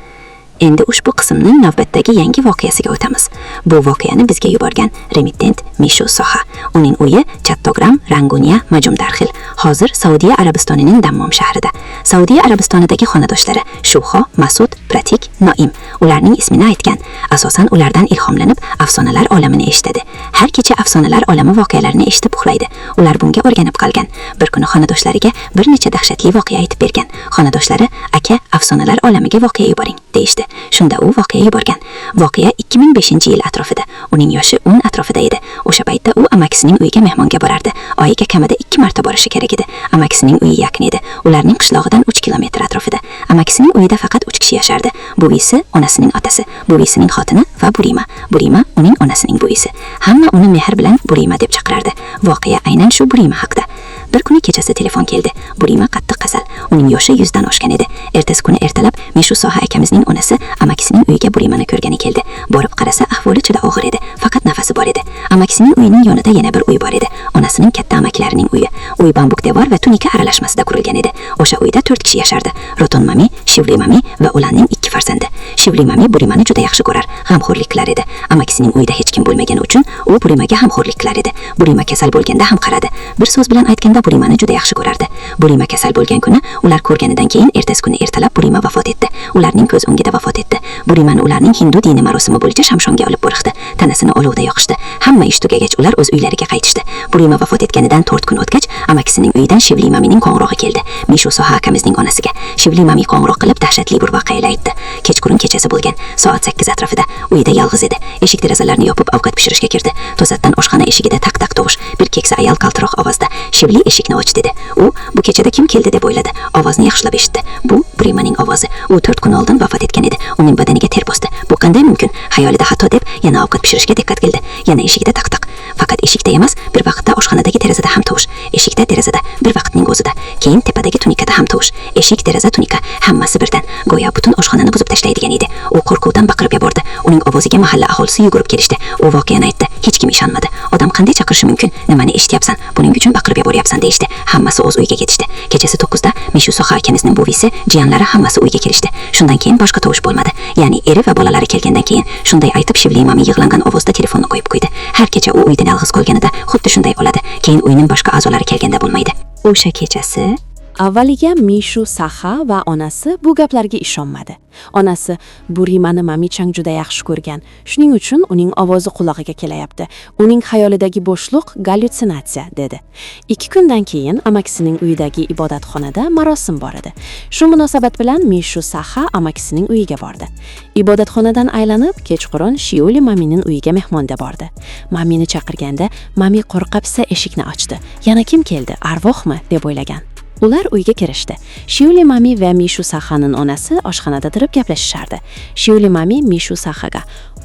Endi ushbu qismning navbatdagi yangi voqeasiga o'tamiz. Bu voqeani bizga yuborgan remittent Mishu Soha. Uning uyi Chattogram, Ranguniya, Majumdarxil. Hozir Saudiya Arabistonining Dammom shahrida. Saudiya Arabistonidagi xonadoshlari Shuho, Masud, Pratik, Noim. Ularning ismini aytgan. Asosan ulardan ilhomlanib afsonalar olamini eshitadi. Har kecha afsonalar olami voqealarini eshitib uxlaydi. Ular bunga o'rganib qolgan. Bir kuni xonadoshlariga bir necha dahshatli voqea aytib bergan. Xonadoshlari: "Aka, afsonalar olamiga voqea yuboring", deyishdi. Shunda u voqea yuborgan. Voqea 2005-yil atrofida. Uning yoshi 10 atrofida edi. O'sha paytda u amakisining uyiga mehmonga borardi. Oyiga kamida 2 marta borishi kerak edi. Amakisining uyi yaqin edi. Ularning qishlog'idan 3 kilometr atrofida. Amakisining uyida faqat 3 kishi yashardi. Buvisi, onasining otasi, buvisining xotini va Burima. Burima uning onasining buvisi. Hamma uni mehr bilan Burima deb chaqirardi. Voqea aynan shu Burima haqida. Bir kuni kechasi telefon keldi. Burima qattiq kasal. Uning yoshi 100 dan oshgan edi. Ertasi kuni ertalab Mishu Soha akamizning onasi amakisining uyiga Burimani ko'rgani keldi. Borib qarasa, ahvoli juda og'ir edi. Faqat nafasi bor edi. Amakisining uyining yonida yana bir uy bor edi. Onasining katta amakilarining uyi. Uy bambuk devor va tunika aralashmasida qurilgan edi. O'sha uyda 4 kishi yashardi. Roton mami, Shivli mami va ularning 2 farzandi. Shivli mami Burimani juda yaxshi ko'rar, g'amxo'rlik qilar edi. Amakisining uyida hech kim bo'lmagani uchun u Burimaga g'amxo'rlik qilar edi. Burima kasal bo'lganda ham qaradi. Bir so'z bilan aytganda, Burimani juda yaxshi ko'rardi. Burima kasal bo'lgan kuni ular ko'rganidan keyin ertasi kuni ertalab Burima vafot etdi. Ularning ko'z o'ngida vafot etdi. Burimani ularning hindu dini marosimi bo'yicha shamshonga olib borishdi. Tanasini olovda yoqishdi. Hamma ish tugagach, ular o'z uylariga qaytishdi. Burima vafot etganidan 4 kun o'tgach, amakisining uyidan Shivli mamining qo'ng'irog'i keldi. Mishu Soha akamizning onasiga. Shivli mami qo'ng'iroq qilib, dahshatli bir voqeani aytdi. Kechqurun kechasi bo'lgan. Soat 8 atrofida. Uyida yolg'iz edi. Eshik derazalarni yopib, ovqat pishirishga kirdi. To'satdan oshxona eshigida taq-taq tovush. Bir keksa ayol qaltiroq ovozda: "Shivli, eshikni och", dedi. U bu kechada kim keldi deb o'yladi. Ovozni yaxshilab eshitdi. Bu Burimaning ovozi. U 4 kun oldin vafot etgan edi. Uning badaniga ter bosdi. Bu qanday mumkin? Xayolida xato deb yana ovqat pishirishga diqqat qildi. Yana eshigida taq-taq. Faqat eshikda emas, bir vaqtda oshxonadagi derazada ham tovush. Eshikda, derazada, bir vaqtning o'zida. Keyin tepadagi tunikada ham tovush. Eshik, deraza, tunika, hammasi birdan. Go'yo butun oshxonani buzib tashlaydigan edi. U qo'rquvdan baqirib yubordi. Uning ovoziga mahalla aholisi yugurib kelishdi. U voqeani aytdi. Hech kim ishonmadi. Odam qanday chaqirishi mumkin? Nimani eshityapsan? Buning uchun baqirib yuboryapsan, deyishdi. Hammasi o'z uyiga ketishdi. Kechasi 9 da Mishu Soha akamizning buvisi, jiyanlari hammasi uyga kelishdi. Shundan keyin boshqa tovush bo'lmadi. Ya'ni eri va bolalari kelgandan keyin. Shunday aytib, Shivli mami yig'langan ovozda telefonni qo'yib qo'ydi. Har kecha u uyda yolg'iz qolganida xuddi shunday bo'ladi. Keyin uyning boshqa a'zolari kelganda bo'lmaydi. O'sha kechasi Avvaliga Mishu Saxa va onasi bu gaplarga ishonmadi. Onasi Burimani mamichang juda yaxshi ko'rgan. Shuning uchun uning ovozi qulog'iga kelayapti. Uning xayolidagi bo'shliq gallyutsinatsiya, dedi. 2 kundan keyin amakisining uyidagi ibodatxonada marosim bor edi. Shu munosabat bilan Mishu Saxa amakisining uyiga bordi. Ibodatxonadan aylanib, kechqurun Shiuli mamining uyiga mehmonda bordi. Mamini chaqirganda, mami qo'rqapsa eshikni ochdi. Yana kim keldi? Arvohmi, deb o'ylagan. Ular uyga kirishdi. Shiuli mami va Mishu Saxaning onasi oshxonada turib gaplashishardi. Shiuli mami Mishu Saxaga: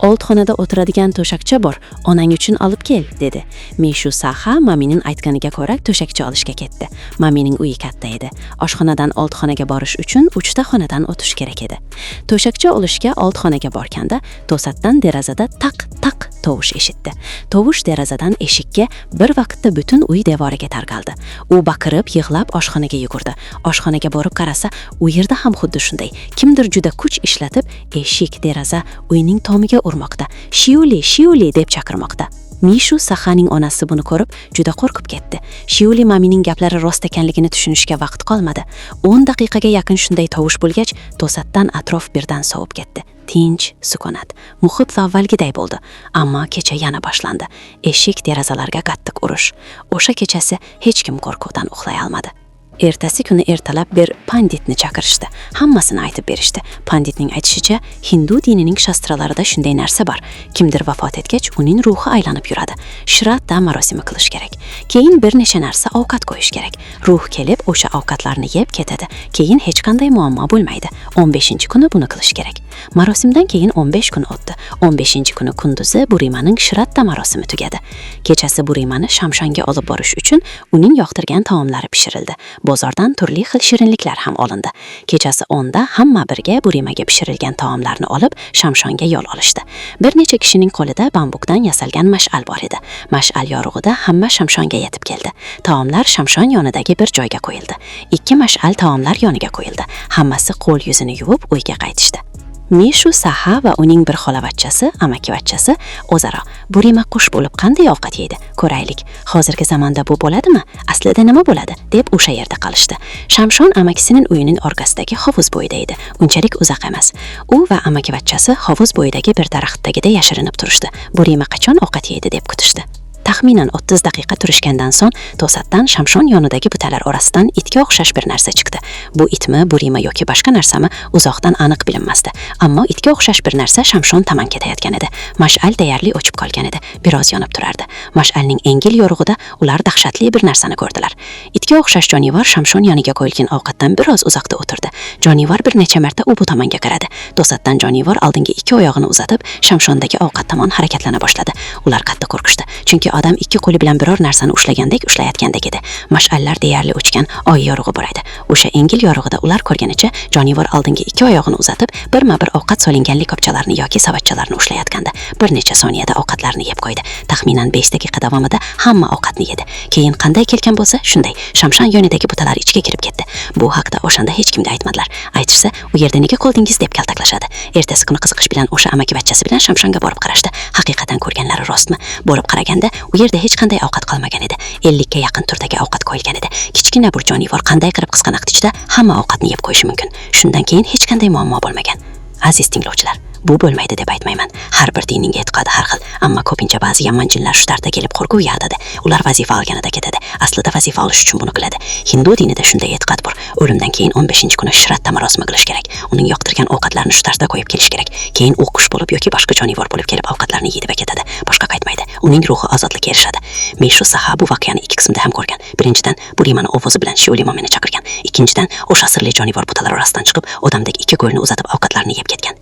"Old xonada o'tiradigan to'shakcha bor, onang uchun olib kel", dedi. Mishu Saxa mamining aytganiga ko'ra to'shakcha olishga ketdi. Mamining uyi katta edi. Oshxonadan old xonaga borish uchun 3 ta xonadan o'tish kerak edi. To'shakcha olishga old xonaga borganda, to'satdan derazada taq taq tovush eshitdi. Tovush derazadan eshikka, bir vaqtda butun uy devoriga tarqaldi. U baqirib, yig'lab oshxonaga yugurdi. Oshxonaga borib qarasa, u yerda ham xuddi shunday. Kimdir juda kuch ishlatib, eshik, deraza, uyning tomiga urmoqda. "Shiuli, Shiuli", deb chaqirmoqda. Mishu Saxaning onasi buni ko'rib juda qo'rqib ketdi. Shiuli mamining gaplari rost ekanligini tushunishga vaqt qolmadi. 10 daqiqaga yaqin shunday tovush bo'lgach, to'satdan atrof birdan sovib ketdi. Tinch, sukunat. Muhit avvalgiday bo'ldi, ammo kecha yana boshlandi. Eshik, derazalarga qattiq urish. O'sha kechasi hech kim qo'rquvdan uxlay olmadi. Ertasi kuni ertalab bir panditni chaqirishdi. Hammasini aytib berishdi. Panditning aytishicha, hindu dinining shastralarida shunday narsa bor. Kimdir vafot etgach, uning ruhi aylanib yuradi. Shradda marosimi qilish kerak. Keyin bir necha narsa ovqat qo'yish kerak. Ruh kelib, o'sha ovqatlarni yeb ketadi. Keyin hech qanday muammo bo'lmaydi. 15-kuni buni qilish kerak. Marosimdan keyin 15 kun o'tdi. 15-kuni kunduzi Burimaning Shradda marosimi tugadi. Kechasi Burimani shamshonga olib borish uchun uning yoqtirgan taomlari pishirildi. Bozordan turli xil shirinliklar ham olindi. Kechasi 10 da hamma birga Burimaga pishirilgan taomlarni olib, shamshonga yo'l olishdi. Bir necha kishining qo'lida bambukdan yasalgan mash'al bor edi. Mash'al yorug'ida hamma shamshonga yetib keldi. Taomlar shamshon yonidagi bir joyga qo'yildi. Ikki mash'al taomlar yoniga qo'yildi. Hammasi qo'l yuzini yuvib uyga qaytishdi. Mishu Saha va uning bir xolavachchasi, amakivachchasi o'zaro: "Burima qush bo'lib qanday ovqat yeydi? Ko'raylik. Hozirgi zamonda bu bo'ladimi? Aslida nima bo'ladi?" deb o'sha yerda qolishdi. Shamshon amakisining uyining orqasidagi hovuz bo'yida edi. Unchalik uzoq emas. U va amakivachchasi hovuz bo'yidagi bir daraxt tagida yashirinib turishdi. Burima qachon ovqat yeydi deb kutishdi. Taxminan 30 daqiqa turishgandan so'ng to'satdan shamshon yonidagi butalar orasidan itga o'xshash bir narsa chiqdi. Bu itmi, burima yoki boshqa narsami, uzoqdan aniq bilinmasdi. Ammo itga o'xshash bir narsa shamshon tomon ketayotgan edi. Mash'al deyarli o'chib qolgan edi. Biroz yonib turardi. Mash'alning engil yorug'ida ular dahshatli bir narsani ko'rdilar. Itga o'xshash jonivor shamshon yoniga qo'yilgan ovqatdan biroz uzoqda o'tirdi. Jonivor bir necha marta u bu tomonga qaradi. To'satdan jonivor oldingi ikki oyog'ini uzatib, shamshondagi ovqat tomon harakatlana boshladi. Ular qattiq qo'rqishdi. Chunki O'sha odam ikki qo'li bilan biror narsani ushlagandek ushlayotgandek edi. Mash'allar deyarli o'chgan, oy yorug'i bor edi. O'sha engil yorug'ida ular ko'rganicha jonivor oldingi ikki oyog'ini uzatib, birma-bir ovqat solingan likopchalarni yoki savatchalarni ushlayotgandi. Bir necha soniyada ovqatlarni yeb qo'ydi. Taxminan 5 daqiqa davomida hamma ovqatni yedi. Keyin qanday kelgan bo'lsa, shunday shamshan yonidagi butalar ichiga kirib ketdi. Bu haqda o'shanda hech kimga aytmadilar. Aytishsa, "U yerda nega qoldingiz?" deb kaltaklashadi. Ertasi kuni qiziqish bilan o'sha amakivachchasi bilan shamshonga borib qarashdi. Haqiqatan ko'rganlari rostmi? Borib qaraganda, u yerda hech qanday ovqat qolmagan edi. 50 ga yaqin turdagi ovqat qo'yilgan edi. Kichkina bir jonivor qanday qilib qisqa vaqt ichida hamma ovqatni yeb qo'yishi mumkin? Shundan keyin hech qanday muammo bo'lmagan. Aziz tinglovchilar, bu bo'lmaydi deb aytmayman. Har bir dinning e'tiqodi har xil, ammo ko'pincha ba'zi yomon jinlar shu tarzda kelib qo'rquv yaratadi. Ular vazifa olganida ketadi. Aslida vazifa olish uchun buni qiladi. Hindu dinida shunday e'tiqod bor. O'limdan keyin 15-kuni Shraddha marosimi qilish kerak. Uning yoqtirgan ovqatlarini shu tarzda qo'yib kelish kerak. Keyin u qush bo'lib yoki boshqa jonivor bo'lib kelib ovqatlarni yeydi va ketadi. Boshqa qaytmaydi. Uning ruhi ozodlikka erishadi. Men shu saha bu voqeani ikki qismda ham ko'rgan. Birinchidan, bu Rimani ovozi bilan Shiolimo meni chaqirgan. Ikkinchidan, o'sha sirli jonivor butalar orasidan chiqib, odamdek ikki qo'lini uzatib ovqatlarni yeb ketgan.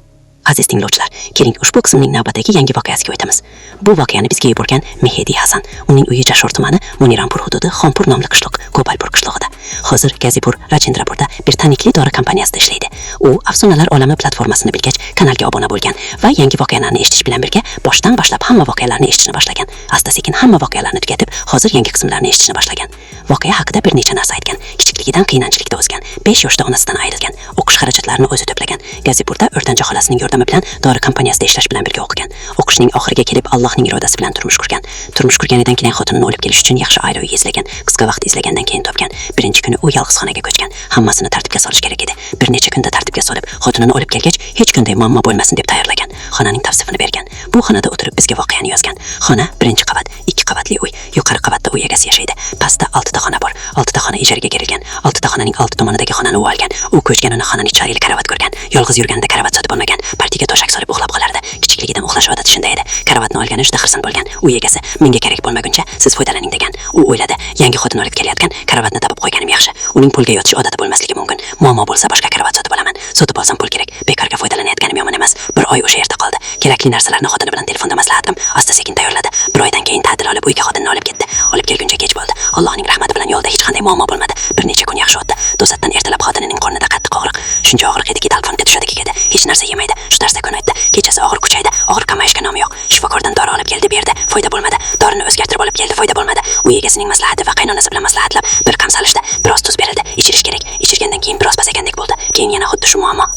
Aziz tinglovchilar, keling, ushbu qismning navbatdagi yangi voqeasiga o'tamiz. Bu voqeani bizga yuborgan Mehdi Hasan. Uning uyi Jashor tumani, Munirampur hududi, Xonpur nomli qishloq, Gopalpur qishlog'ida. Hozir Gazipur, Rajindrapurda bir taniqli dori kompaniyasida ishlaydi. U Afsonalar olami platformasini bilgach, kanalga obuna bo'lgan va yangi voqealarni eshitish bilan birga boshdan boshlab hamma voqealarni eshitishni boshlagan. Asta-sekin hamma voqealarni tugatib, hozir yangi qismlarni eshitishni boshlagan. Voqea haqida bir necha narsa aytgan. Kichikligidan qiynanchilikda o'sgan. 5 yoshda onasidan ayrilgan. O'qish xarajatlarini o'zi to'plagan. Gazipurda o'rtancha xolasining yordami bilan dori kompaniyasida ishlash bilan birga o'qigan. O'qishning oxiriga kelib Allohning irodasi bilan turmush qurgan. Turmush qurganidan keyin xotinini olib kelish uchun yaxshi oila uyi izlagan. Qisqa vaqt izlagandan keyin topgan. Birinchi kuni u yolg'iz xonaga ko'chgan. Hammasini tartibga solish kerak edi. Bir necha kunda tartibga solib, xotinini olib kelgach, hech qanday muammo bo'lmasin deb tayyorlagan. Xonaning tavsifini bergan. Bu xonada o'tirib bizga voqeani yozgan. Xona birinchi qavat, ikki qavatli uy. Yuqori qavatda uy egasi yashaydi. Pastda oltita xona bor. Oltita xona ijaraga berilgan. Oltita xonaning olti tomonidagi xonani u olgan. U ko'chganini xonani chiroyli karavot ko'rgan. Yolg'iz yurganida karavot sotib olmagan. Partiga to'shak solib uxlab qolardi. Kichikligidan uxlash odati shunday edi. Karavotni olgani juda xursand bo'lgan. Uy egasi menga kerak bo'lmaguncha siz foydalaning degan. U o'yladi, yangi xotin olib kelayotgan, karavotni topib qo'yganim yaxshi. Uning pulga yotish odati bo'lmasligi mumkin. Muammo bo'lsa, boshqa karavot sotib olaman. Sotib olsam pul kerak. Bekorga foydalanayotganim yomon emas. Bir oy o'sha yerda qoldi. Kerakli narsalarni xotini bilan telefonda maslahat qilib, asta sekin tayyorladi. Bir oydan keyin ta'til olib uyga xotinini olib ketdi. Olib kelguncha kech bo'ldi. Allohning rahmati bilan yo'lda hech qanday muammo bo'lmadi. Bir necha kun yaxshi o'tdi. To'satdan ertalab xotinining qornida qattiq og'riq. Shuncha og'riq ediki, talfonga tushadi edi. Hech narsa yemaydi. Shu tarzda kun o'tdi. Kechasi og'riq kuchaydi. Og'riq kamayishga nomi yo'q. Shifokordan dori olib keldi, berdi. Foyda bo'lmadi. Dorini o'zgartirib olib keldi, foyda bo'lmadi. Uy egasining maslahati va qaynonasi bilan maslahatlab bir qam solishdi. Biroz tuz berildi. Ichirish kerak. Ichirgandan keyin biroz pasaygandek bo'ldi. Keyin yana xuddi shu muammo.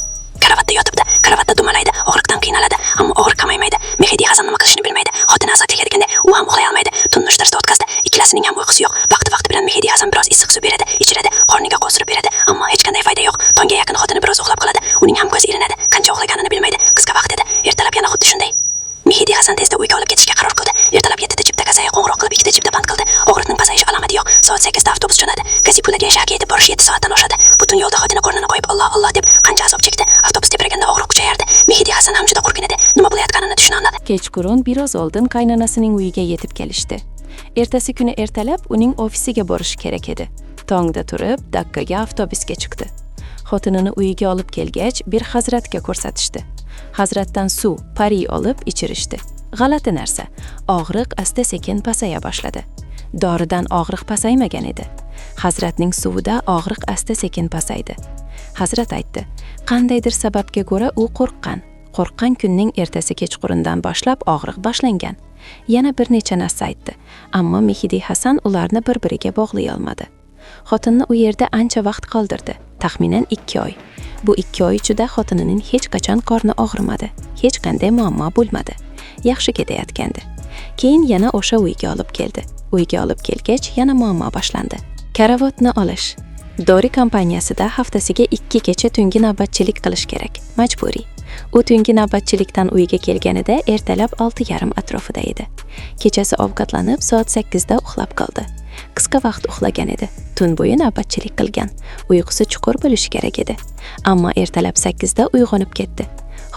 Karavotda yotibdi. Karavotda dumalaydi. Og'riqdan qiynaladi, ammo og'riq kamaymaydi. Mehdi Hasan nima qilishini bilmaydi. Xotini azob chekayotganda u ham uxlay olmaydi. Tunni shu tarzda o'tkazdi. Ikkalasining ham uyqusi yo'q. Vaqti-vaqti bilan Mehdi Hasan biroz issiq suv beradi, ichiradi, qorniga qo'sirib beradi, ammo hech qanday foyda yo'q. Tongga yaqin xotini biroz uxlab qoladi. Uning ham ko'zi ilinadi. Qancha uxlaganini bilmaydi. Qisqa vaqt edi. Ertalab yana xuddi shunday. Mehdi Hasan tezda uyga olib ketishga qaror qildi. Ertalab 7 da chipta kassaga qo'ng'iroq qilib, ikkita chipta band qildi. Og'riqning pasayishi alomati yo'q. Soat 8 da avtobus jo'nadi. Gazipurga shaharga yetib borish 7 soatdan oshadi. Butun yo'lda xotini qornini qo'yib Alloh, Alloh deb qancha azob chekdi. Avtobus tebraganda og'riq kuchayardi. Mehdi Hasan ham juda qo'rqin edi. Nima bo'layotganini tushuna olmadi. Kechqurun biroz oldin qaynonasining uyiga yetib kelishdi. Ertasi kuni ertalab uning ofisiga borishi kerak edi. Tongda turib, Dakkaga avtobusga chiqdi. Xotinini uyiga olib kelgach, bir hazratga ko'rsatishdi. Hazratdan suv, pari olib ichirishdi. G'alati narsa, og'riq asta-sekin pasaya boshladi. Doridan og'riq pasaymagan edi. Hazratning suvida og'riq asta-sekin pasaydi. Hazrat aytdi, qandaydir sababga ko'ra u qo'rqqan. Qo'rqqan kunning ertasi kechqurundan boshlab og'riq boshlangan. Yana bir necha narsa aytdi, ammo Mehdi Hasan ularni bir-biriga bog'lay olmadi. Xotinni u yerda ancha vaqt qoldirdi, taxminan 2 oy. Bu 2 oy ichida xotinining hech qachon qorni og'rimadi, hech qanday muammo bo'lmadi. Yaxshi ketayotgandi. Keyin yana o'sha uyga olib keldi. Uyga olib kelgach, yana muammo boshlandi. Karavotni olish. Dori kompaniyasida haftasiga 2 kecha tungi navbatchilik qilish kerak, majburiy. U tungi navbatchilikdan uyga kelganida ertalab 6:30 atrofida edi. Kechasi ovqatlanib, soat 8 da uxlab qoldi. Qisqa vaqt uxlagan edi. Tun bo'yi navbatchilik qilgan. Uyqusi chuqur bo'lishi kerak edi. Ammo ertalab 8 da uyg'onib ketdi.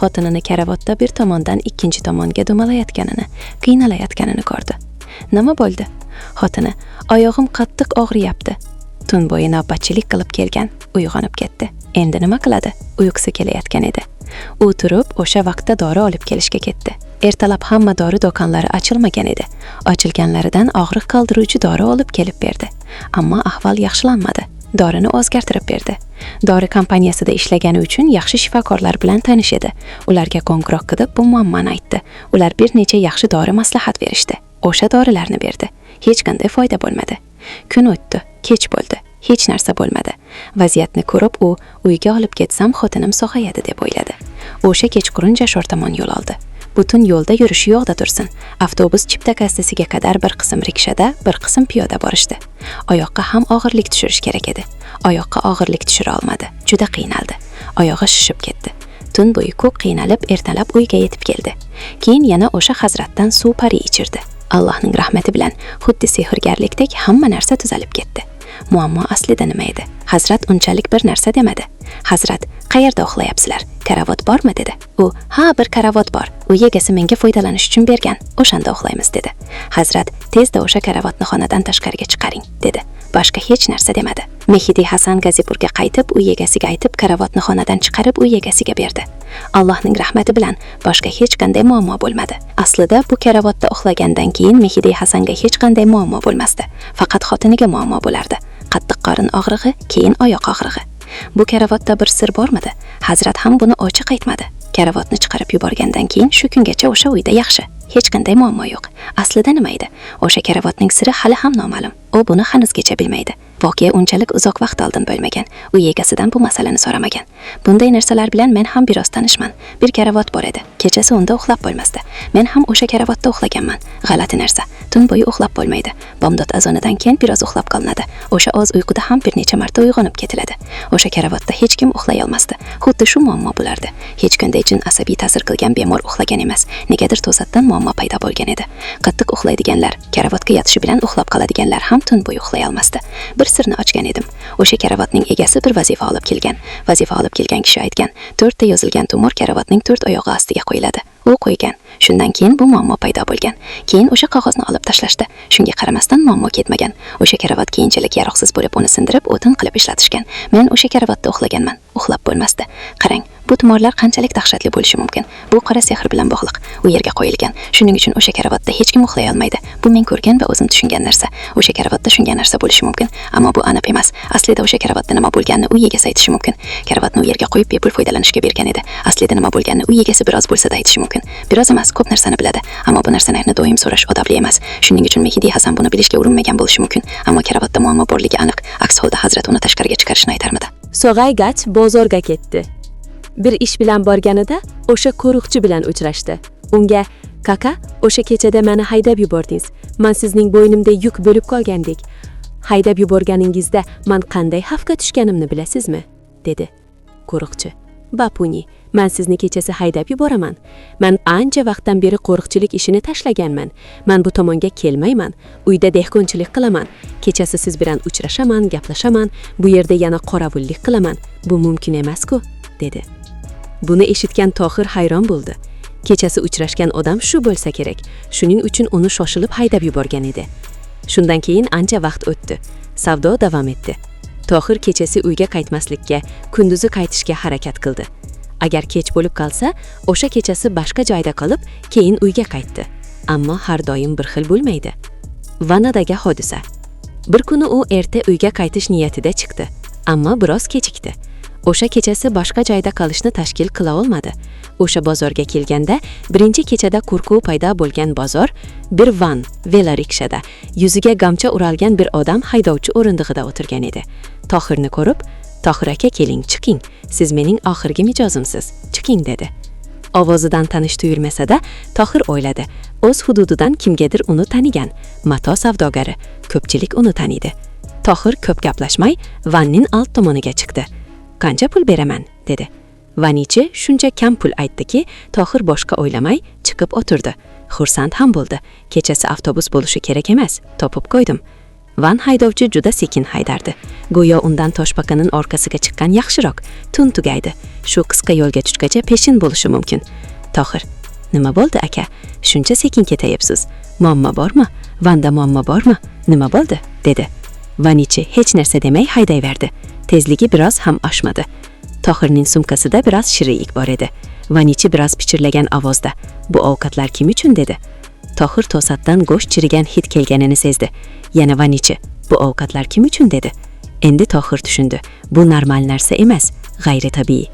Xotinini karavotda bir tomondan ikkinchi tomonga dumalayotganini, qiynalayotganini ko'rdi. Nima bo'ldi? Xotini: "Oyog'im qattiq og'riyapti." Tun bo'yi navbatchilik qilib kelgan, uyg'onib ketdi. Endi nima qiladi? Uyqusi kelayotgan edi. U turib, o'sha vaqtda dori olib kelishga ketdi. Ertalab hamma dori do'konlari ochilmagan edi. Ochilganlaridan og'riq qoldiruvchi dori olib kelib berdi. Ammo ahvol yaxshilanmadi. Dorini o'zgartirib berdi. Dori kompaniyasida ishlagani uchun yaxshi shifokorlar bilan tanish edi. Ularga qo'ng'iroq qilib bu muammoni aytdi. Ular bir necha yaxshi dori maslahat berishdi. O'sha dorilarni berdi. Hech qanday foyda bo'lmadi. Kun o'tdi, kech bo'ldi. Hech narsa bo'lmadi. Vaziyatni ko'rib, u uyga olib ketsam xotinim sog'ayadi deb o'yladi. O'sha kechqurun Jashor tomon yo'l oldi. Butun yo'lda yurishi yo'qda tursin. Avtobus chipta kassasiga qadar bir qism rikshada, bir qism piyoda borishdi. Oyoqqa ham og'irlik tushirish kerak edi. Oyoqqa og'irlik tushira olmadi. Juda qiynaldi. Oyog'i shishib ketdi. Tun bo'yi ko'p qiynalib, ertalab uyga yetib keldi. Keyin yana o'sha hazratdan suv pari ichirdi. Allohning rahmati bilan xuddi sehrgarlikdek hamma narsa tuzalib ketdi. Muammo aslida nima edi? Hazrat unchalik bir narsa demadi. Hazrat: "Qayerda uxlayapsizlar? Karavot bormi?" dedi. U: "Ha, bir karavot bor. Uy egasi menga foydalanish uchun bergan. O'shanda uxlaymiz" dedi. Hazrat: "Tezda o'sha karavotni xonadan tashqariga chiqaring" dedi. Boshqa hech narsa demadi. Mehdi Hasan Gazipurga qaytib, uy egasiga aytib, karavotni xonadan chiqarib uy egasiga berdi. Allohning rahmati bilan boshqa hech qanday muammo bo'lmadi. Aslida bu karavotda uxlagandan keyin Mehdi Hasanga hech qanday muammo bo'lmasdi. Faqat xotiniga muammo bo'lardi. Qattiq qorin og'rig'i, keyin oyoq og'rig'i. Bu karavotda bir sir bormidi? Hazrat ham buni ochiq aytmadi. Karavotni chiqarib yuborgandan keyin shu kungacha o'sha uyda yaxshi. Hech qanday muammo yo'q. Aslida nima edi? O'sha karavotning siri hali ham noma'lum. U buni hanuzgacha bilmaydi. Voqea unchalik uzoq vaqt oldin bo'lmagan. Uy egasidan bu masalani so'ramagan. Bunday narsalar bilan men ham biroz tanishman. Bir karavot bor edi. Kechasi unda uxlab bo'lmasdi. Men ham o'sha karavotda uxlaganman. G'alati narsa. Tun bo'yi uxlab bo'lmaydi. Bomdod azonidan keyin biroz uxlab qolinadi. O'sha oz uyquda ham bir necha marta uyg'onib ketiladi. O'sha karavotda hech kim uxlay olmasdi. Xuddi shu muammo bo'lardi. Hech qanday jin asabiy ta'sir qilgan bemor uxlagan emas. Negadir to'satdan muammo paydo bo'lgan edi. Qattiq uxlaydiganlar, karavotga yotishi bilan uxlab qoladiganlar ham tun bo'yi uxlay olmasdi. Bir sirni ochgan edim. O'sha karavotning egasi bir vazifa olib kelgan. Vazifa olib kelgan kishi aytgan: "To'rtta yozilgan tumor karavotning to'rt oyog'i ostiga qo'yiladi." U qo'ygan. Shundan keyin bu muammo paydo bo'lgan. Keyin o'sha qog'ozni olib tashlashdi. Shunga qaramasdan muammo ketmagan. O'sha karavot keyinchalik yaroqsiz bo'lib, uni sindirib, o'tin qilib ishlatishgan. Men o'sha karavotda uxlaganman. Uxlab bo'lmasdi. Qarang, bu tumorlar qanchalik dahshatli bo'lishi mumkin. Bu qora sehr bilan bog'liq. U yerga qo'yilgan. Shuning uchun o'sha karavotda hech kim uxlay olmaydi. Bu men ko'rgan va o'zim tushungan narsa. O'sha karavotda shunga narsa bo'lishi mumkin, ammo bu aniq emas. Aslida o'sha karavotda nima bo'lganini uy egasi aytishi mumkin. Karavotni u yerga qo'yib bepul foydalanishga bergan edi. Aslida nima bo'lganini uy egasi biroz bo'lsa-da aytishi mumkin. Biroz emas, ko'p narsani biladi. Ammo bu narsalarni doim so'rash odobli emas. Shuning uchun Mehdi Hasan buni bilishga urinmagan bo'lishi mumkin. Ammo karavotda muammo borligi aniq. Aks holda hazrat uni tashqariga chiqarishni aytarmidi? Sog'aygach bozorga ketdi. Bir ish bilan borganida o'sha qo'riqchi bilan uchrashdi. Unga: "Kaka, o'sha kechada meni haydab yubordingiz. Man sizning bo'ynimda yuk bo'lib qolgandek. Haydab yuborganingizda man qanday xavfga tushganimni bilasizmi?" dedi. Qo'riqchi: "Bapuni, man sizni kechasi haydab yuboraman. Man ancha vaqtdan beri qo'riqchilik ishini tashlaganman. Man bu tomonga kelmayman. Uyda dehqonchilik qilaman. Kechasi siz bilan uchrashaman, gaplashaman. Bu yerda yana qorovullik qilaman. Bu mumkin emas-ku", dedi. Buni eshitgan Tohir hayron bo'ldi. Kechasi uchrashgan odam shu bo'lsa kerak. Shuning uchun uni shoshilib haydab yuborgan edi. Shundan keyin ancha vaqt o'tdi. Savdo davom etdi. Tohir kechasi uyga qaytmaslikka, kunduzi qaytishga harakat qildi. Agar kech bo'lib qolsa, o'sha kechasi boshqa joyda qolib, keyin uyga qaytdi. Ammo har doim bir xil bo'lmaydi. Vanadagi hodisa. Bir kuni u erta uyga qaytish niyatida chiqdi, ammo biroz kechikdi. O'sha kechasi boshqa joyda qolishni tashkil qila olmadi. O'sha bozorga kelganda, birinchi kechada qo'rquv paydo bo'lgan bozor bir van velorikshada yuziga gamcha o'ralgan bir odam haydovchi o'rindig'ida o'tirgan edi. Tohirni ko'rib: "Tohir aka, keling, chiqing. Siz mening oxirgi mijozimsiz. Chiqing", dedi. Ovozidan tanish tuyulmasa-da, Tohir o'yladi. O'z hududidan kimgadir uni tanigan. Mato savdogari. Ko'pchilik uni taniydi. Tohir ko'p gaplashmay, vanning old tomoniga chiqdi. "Qancha pul beraman?" dedi. Vanichi shuncha kam pul aytdiki, Tohir boshqa o'ylamay chiqib o'tirdi. Xursand ham bo'ldi. Kechasi avtobus bo'lishi kerak emas, topib qo'ydim. Van haydovchi juda sekin haydardi. Go'yo undan toshbaqaning orqasiga chiqqan yaxshiroq. Tun tugaydi. Shu qisqa yo'lga tushgacha peshin bo'lishi mumkin. Tohir: "Nima bo'ldi, aka? Shuncha sekin ketayapsiz. Muammo bormi? Vanda muammo bormi? Nima bo'ldi?" dedi. Vanichi hech narsa demay haydayverdi. Tezligi biroz ham oshmadi. Tohirning sumkasida biroz shirinlik bor edi. Vanichi biroz pichirlagan ovozda: "Bu ovqatlar kim uchun?" dedi. Tohir to'satdan go'sht chirigan hid kelganini sezdi. Yana Vanichi: "Bu ovqatlar kim uchun?" dedi. Endi Tohir tushundi. Bu normal narsa emas, g'ayri tabiiy.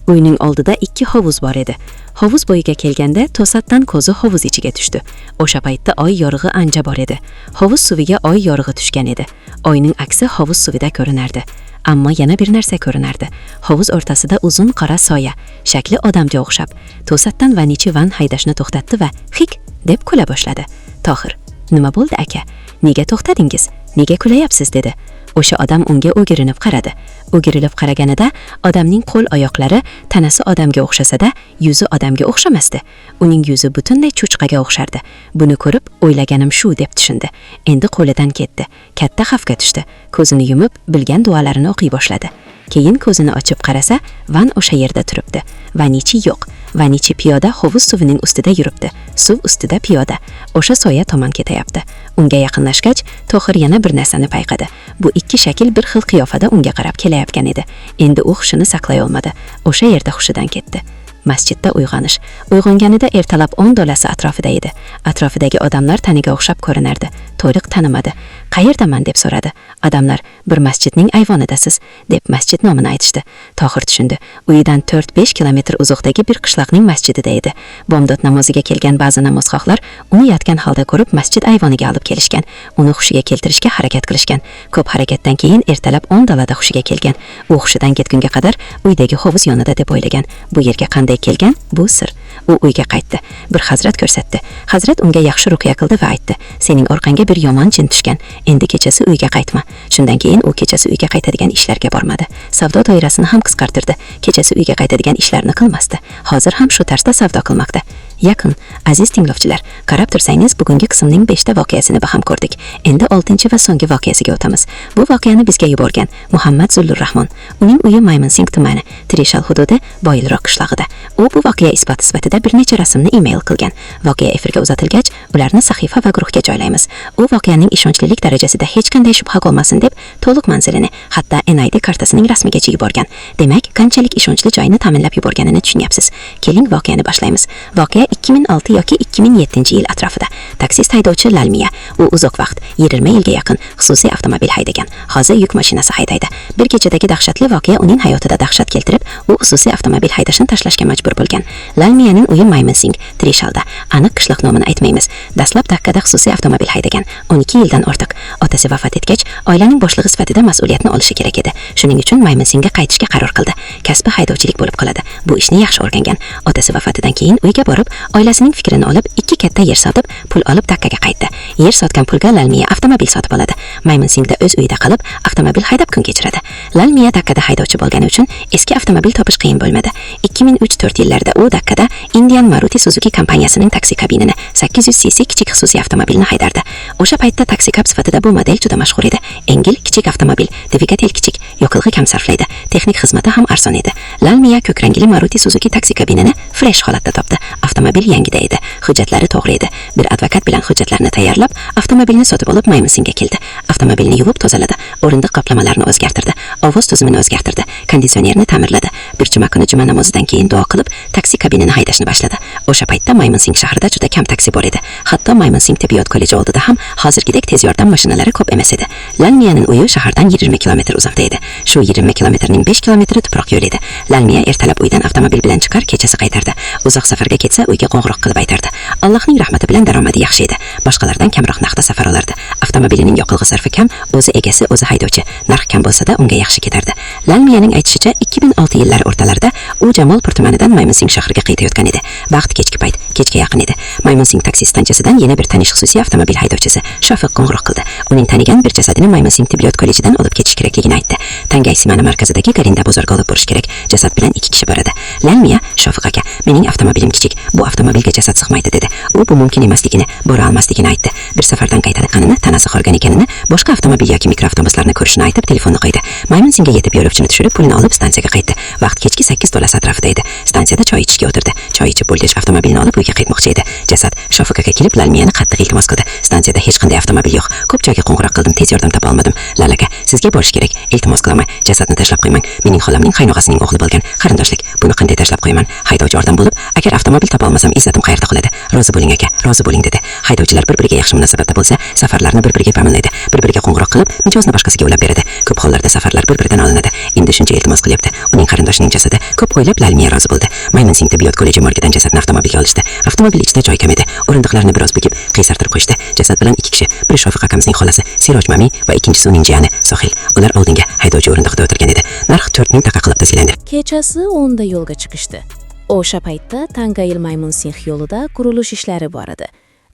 Uyning oldida ikki hovuz bor edi. Hovuz bo'yiga kelganda to'satdan ko'zi hovuz ichiga tushdi. O'sha paytda oy yorug'i ancha bor edi. Hovuz suviga oy yorug'i tushgan edi. Oyning aksi hovuz suvida ko'rinardi. Ammo yana bir narsa ko'rinardi. Hovuz o'rtasida uzun qora soya, shakli odamga o'xshab. To'satdan Vanichi van haydashni to'xtatdi va "Xik" deb kula boshladi. Tohir: "Nima bo'ldi, aka? Nega to'xtadingiz? Nega kulayapsiz?" dedi. O'sha odam unga o'girinib qaradi. O'girilib qaraganida odamning qo'l oyoqlari, tanasi odamga o'xshasa-da, yuzi odamga o'xshamasdi. Uning yuzi butunlay cho'chqaga o'xshardi. Buni ko'rib, o'ylaganim shu deb tushundi. Endi qo'lidan ketdi. Katta xavfga tushdi. Ko'zini yumib, bilgan duolarini o'qiy boshladi. Keyin ko'zini ochib qarasa, Van o'sha yerda turibdi. Vanichi yo'q. Vanichi piyoda hovuz suvining ustida yuribdi. Suv ustida piyoda. O'sha soya tomon ketayapti. Unga yaqinlashgach, Tohir yana bir narsani payqadi. Bu ikki shakl bir xil qiyofada unga qarab kelayotgan edi. Endi u hushini saqlay olmadi. O'sha yerda hushidan ketdi. Masjidda uyg'onish. Uyg'onganida ertalab 10 dolasi atrofida edi. Atrofidagi odamlar taniga o'xshab ko'rinardi. To'liq tanimadi. "Qayerdaman?" deb so'radi. Odamlar "Bir masjidning ayvonidasiz" deb masjid nomini aytishdi. Tohir tushundi. Uyidan 4-5 kilometr uzoqdagi bir qishloqning masjidida edi. Bomdod namoziga kelgan ba'zi namozxohlar uni yotgan holda ko'rib masjid ayvoniga olib kelishgan. Uni hushiga keltirishga harakat qilishgan. Ko'p harakatdan keyin ertalab 10 dalada hushiga kelgan. U hushidan ketgunga qadar uydagi hovuz yonida deb o'ylagan. Bu yerga qanday kelgan? Bu sir. U uyga qaytdi. Bir hazrat ko'rsatdi. Hazrat unga yaxshi ruqya qildi va aytdi: "Sening orqangga bir yomon jin tushgan. Endi kechasi uyga qaytma." Shundan keyin u kechasi uyga qaytadigan ishlarga bormadi. Savdo doirasini ham qisqartirdi. Kechasi uyga qaytadigan ishlarni qilmasdi. Hozir ham shu tarzda savdo qilmoqda. Yaqin, aziz tinglovchilar, qarab tursangiz, bugungi qismning 5 ta voqeasini baham ko'rdik. Endi 6 va so'nggi voqeasiga o'tamiz. Bu voqeani bizga yuborgan Muhammad Zullur Rahmon. Uning uyi Mayminsing tumani, Trishal hududi, Boyilroq qishlog'ida. U bu voqea isboti sifatida bir necha rasmni e-mail qilgan. Voqea efirga uzatilgach, ularni sahifa va guruhga joylaymiz. U voqeaning ishonchlilik darajasida hech qanday shubha qolmasin deb to'liq manzilini, hatto NID kartasining rasmigacha yuborgan. Demak, qanchalik ishonchli joyni ta'minlab yuborganini tushunyapsiz. Keling, voqeani boshlaymiz. Voqea 2006 yoki 2007 yil atrofida. Taksist haydovchi Lalmiya. U uzoq vaqt, 20 yilga yaqin xususiy avtomobil haydagan. Hozir yuk mashinasi haydaydi. Bir kechadagi dahshatli voqea uning hayotida dahshat keltirib, u xususiy avtomobil haydashni tashlashga majbur bo'lgan. Lalmiyaning uyi Mayminsing, Trishalda. Aniq qishloq nomini aytmaymiz. Dastlab Dakkada xususiy avtomobil haydagan. 12 yildan ortiq. Otasi vafot etgach, oilaning boshlig'i sifatida mas'uliyatni olishi kerak edi. Shuning uchun Mayminsingga qaytishga qaror qildi. Kasbi haydovchilik bo'lib qoladi. Bu ishni yaxshi o'rgangan. Otasi vafotidan keyin uyga borib, oilasining fikrini olib, ikki katta yer sotib, pul olib Dakkaga qaytdi. Yer sotgan pulga Lalmiya avtomobil sotib oladi. Mayminsingda o'z uyida qolib, avtomobil haydab kun kechiradi. Lalmiya Dakkada haydovchi bo'lgani uchun eski avtomobil topish qiyin bo'lmadi. 2003-4 yillarda u Dakkada Indian Maruti Suzuki kompaniyasining taksi kabinini 800 cc kichik xususiy avtomobilni haydardi. O'sha paytda taksi kab sifatida bu model juda mashhur edi. Engil, kichik avtomobil, dvigatel kichik, yoqilg'i kam sarflaydi. Texnik xizmati ham arzon edi. Lalmiya ko'k rangli Maruti Suzuki taksi kabinini fresh holatda topdi. Avtomobil yangida edi. Hujjatlari to'g'ri edi. Bir advokat bilan hujjatlarni tayyorlab, avtomobilni sotib olib Mayminsingga keldi. Avtomobilni yuvib tozaladi. O'rindiq qoplamalarini o'zgartirdi. Ovoz tizimini o'zgartirdi. Konditsionerni ta'mirladi. Bir juma kuni juma namozidan keyin duo qilib, taksi kabinini haydashni boshladi. O'sha paytda Mayminsing shahrida juda kam taksi bor edi. Hatto Mayminsing tibbiyot kolleji oldida ham hozirgidek tez yordam mashinalari ko'p emas edi. Lalmiyaning uyi shahardan 20 kilometr uzoqda edi. Shu 20 kilometrning 5 kilometri tuproq yo'l edi. Lalmiya ertalab uydan avtomobil bilan chiqar, kechasi qaytardi. Uzoq safarga ketsa, uyga qo'ng'iroq qilib aytardi. Allohning rahmati bilan daromadi yaxshi edi. Boshqalardan kamroq narxda safar olardi. Avtomobilining yoqilg'i sarfi kam, o'zi egasi, o'zi haydovchi. Narx kam bo'lsa-da unga yaxshi ketardi. Lalmiyaning aytishicha, 2006 yillari o'rtalarida u Jamolpur tumanidan Mayminsing shahriga qaytayotgan edi. Vaqt kechki payt, kechga yaqin edi. Mayminsing taksi stansiyasidan yana bir tanish xususiy avtomobil haydovchisi Shofiq qo'ng'iroq qildi. Uning tanigan bir jasadini Mayminsing tibbiyot kollejidan olib ketish kerakligini aytdi. Tangay Simani markazidagi Garinda bozorga olib borish kerak. Jasad bilan ikki kishi boradi. Lalmiya: "Shofiq aka, mening avtomobilim kichik. Bu avtomobilga jasad sig'maydi", dedi. U bu mumkin emasligini, bora olmasligini aytdi. Bir safardan qaytayotganini, tanasi horgan ekanini, boshqa avtomobil yoki mikroavtobuslarni ko'rishini aytib telefonni qo'ydi. Mayminsingga yetib yo'lovchini tushirib, pulni olib stansiyaga qaytdi. Vaqt Soat kechki 8 to'lasi atrofida edi. Stansiyada choy ichishga o'tirdi. Choy ichib bo'lgach, avtomobilni olib uyga qaytmoqchi edi. Jasad Shofik aka kelib Lalmiyani qattiq iltimos qildi. Stansiyada hech qanday avtomobil yo'q. Ko'p joyga qo'ng'iroq qildim, tez yordam topa olmadim. Lal aka, sizga borish kerak. Iltimos qilaman, jasadni tashlab qo'ymang. Mening xolamning qaynog'asining o'g'li bo'lgan qarindoshlik. Buni qanday tashlab qo'yaman? Haydovchi ordam bo'lib, agar avtomobil topa olmasam, izzatim qayerda qoladi? Rozi bo'ling aka, rozi bo'ling, dedi. Haydovchilar bir-biriga yaxshi munosabatda bo'lsa, safarlarni bir-biriga ta'minlaydi. Bir-biriga qo'ng'iroq qilib, mijozni boshqasiga ulab beradi. Ko'p hollarda safarlar bir-biridan olinadi. Endi shuncha iltimos qilyapti. Uning qarindoshining jasadi. Ko'p o'ylab Lalmiya rozi bo'ldi. Maymansing tibbiyot kolleji morgidan jasadni avtomobilga olishdi. Avtomobil ichida joy kam edi. O'rindiqlarni biroz bukib, qiysartirib qo'yishdi. Jasad bilan ikki kishi, biri Shofiq akamizning xolasi Siroj Mami va ikkinchisi uning jiyani Sohil. Ular oldinga, haydovchi o'rindiqda o'tirgan edi. Narx 4000 taka qilib tashlandı. Kechasi 10da yo'lga chiqishdi. O'sha paytda Tangayil Maymunsing yo'lida qurilish ishlari bor edi.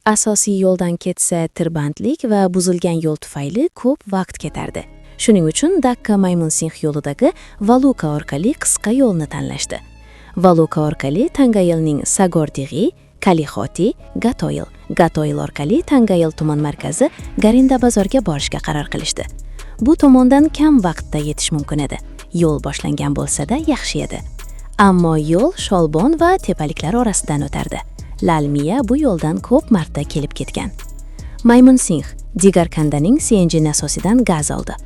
Asosiy yo'ldan ketsa, tirbandlik va buzilgan yo'l tufayli ko'p vaqt ketardi. Shuning uchun Dakka Maymunsing yo'lidagi Valuka orqali qisqa yo'lni tanlashdi. Valuka orqali Tangayilning Sagordig'i, Kalixoti, Gatoyil, Gatoyil orqali Tangayil tuman markazi Garinda bozorga borishga qaror qilishdi. Bu tomondan kam vaqtda yetish mumkin edi. Yo'l boshlangan bo'lsa-da, yaxshi edi. Ammo yo'l Sholbon va tepaliklar orasidan o'tardi. Lalmiya bu yo'ldan ko'p marta kelib ketgan. Maymunsing Digarkandaning CNG nasosidan gaz oldi.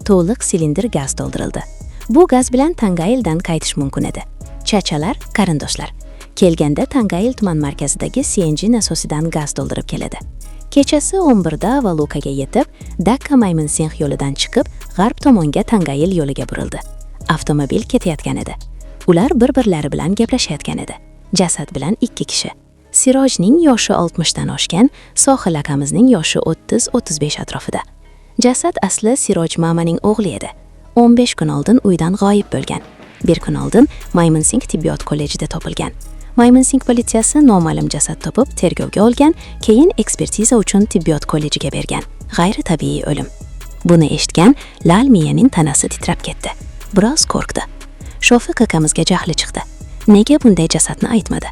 To'liq silindr gaz to'ldirildi. Bu gaz bilan Tangayildan qaytish mumkin edi. Chachalar, qarindoshlar. Kelganda Tangayil tuman markazidagi CNG nasosidan gaz to'ldirib keladi. Kechasi 11 da Valukaga yetib, Dakka Maymunsing yo'lidan chiqib, g'arb tomonga Tangayil yo'liga burildi. Avtomobil ketayotgan edi. Ular bir-birlari bilan gaplashayotgan edi. Jasad bilan ikki kishi. Sirojning yoshi 60 dan oshgan, Sohil akamizning yoshi 30-35 atrofida. Jasad asli Siroj mamaning o'g'li edi. 15 kun oldin uydan g'oyib bo'lgan. Bir kun oldin Maymunsing tibbiyot kollejida topilgan. Maymunsing politsiyasi noma'lum jasad topib tergovga olgan, keyin ekspertiza uchun tibbiyot kollejiga bergan. G'ayri tabiiy o'lim. Buni eshitgan Lal miyaning tanasi titrab ketdi. Biroz qo'rqdi. Shofiq akamizga jahli chiqdi. Nega bunday jasadni aytmadi?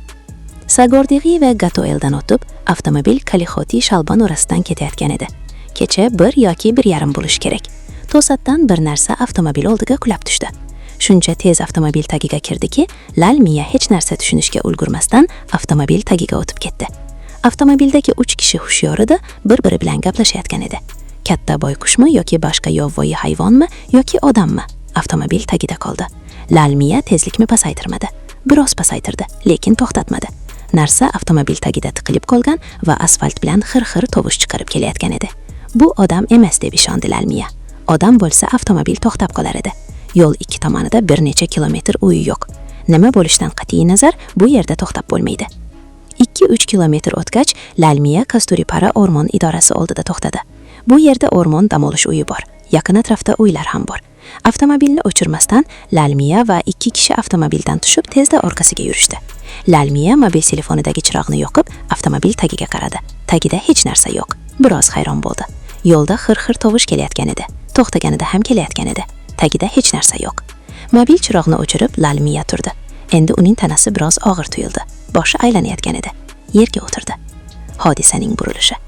Sagordig'i va Gatoeldan o'tib, avtomobil Kalixoti Shalbon orasidan ketayotgan edi. Kecha 1 yoki 1,5 bo'lishi kerak. To'satdan bir narsa avtomobil oldiga qulab tushdi. Shuncha tez avtomobil tagiga kirdiki, Lal miya hech narsa tushunishga ulgurmasdan avtomobil tagiga o'tib ketdi. Avtomobildagi 3 kishi hushyor edi, bir-biri bilan gaplashayotgan edi. Katta boyqushmi yoki boshqa yovvoyi hayvonmi yoki odammi? Avtomobil tagida qoldi. Lal miya tezlikni pasaytirmadi. Biroz pasaytirdi, lekin to'xtatmadi. Narsa avtomobil tagida tiqilib qolgan va asfalt bilan xir-xir tovush chiqarib kelayotgan edi. Bu odam emas, deb ishondi Lalmiya. Odam bo'lsa, avtomobil to'xtab qolar edi. Yo'l ikki tomonida bir necha kilometr uy yo'q. Nima bo'lishidan qat'iy nazar, bu yerda to'xtab bo'lmaydi. 2-3 kilometr o'tgach, Lalmiya Kasturipara o'rmon idorasi oldida to'xtadi. Bu yerda o'rmon dam olish uyi bor. Yaqin atrofda uylar ham bor. Avtomobilni o'chirmasdan Lalmiya va ikki kishi avtomobildan tushib, tezda orqasiga yurishdi. Lalmiya mobil telefonidagi chiroqni yoqib, avtomobil tagiga qaradi. Tagida hech narsa yo'q. Biroz hayron bo'ldi. Yo'lda xir-xir tovush kelayotgan edi. To'xtaganida ham kelayotgan edi. Tagida hech narsa yo'q. Mobil chiroqni o'chirib, Lalmiya turdi. Endi uning tanasi biroz og'ir tuyuldi. Boshi aylanayotgan edi. Yerga o'tirdi. Hodisaning burilishi.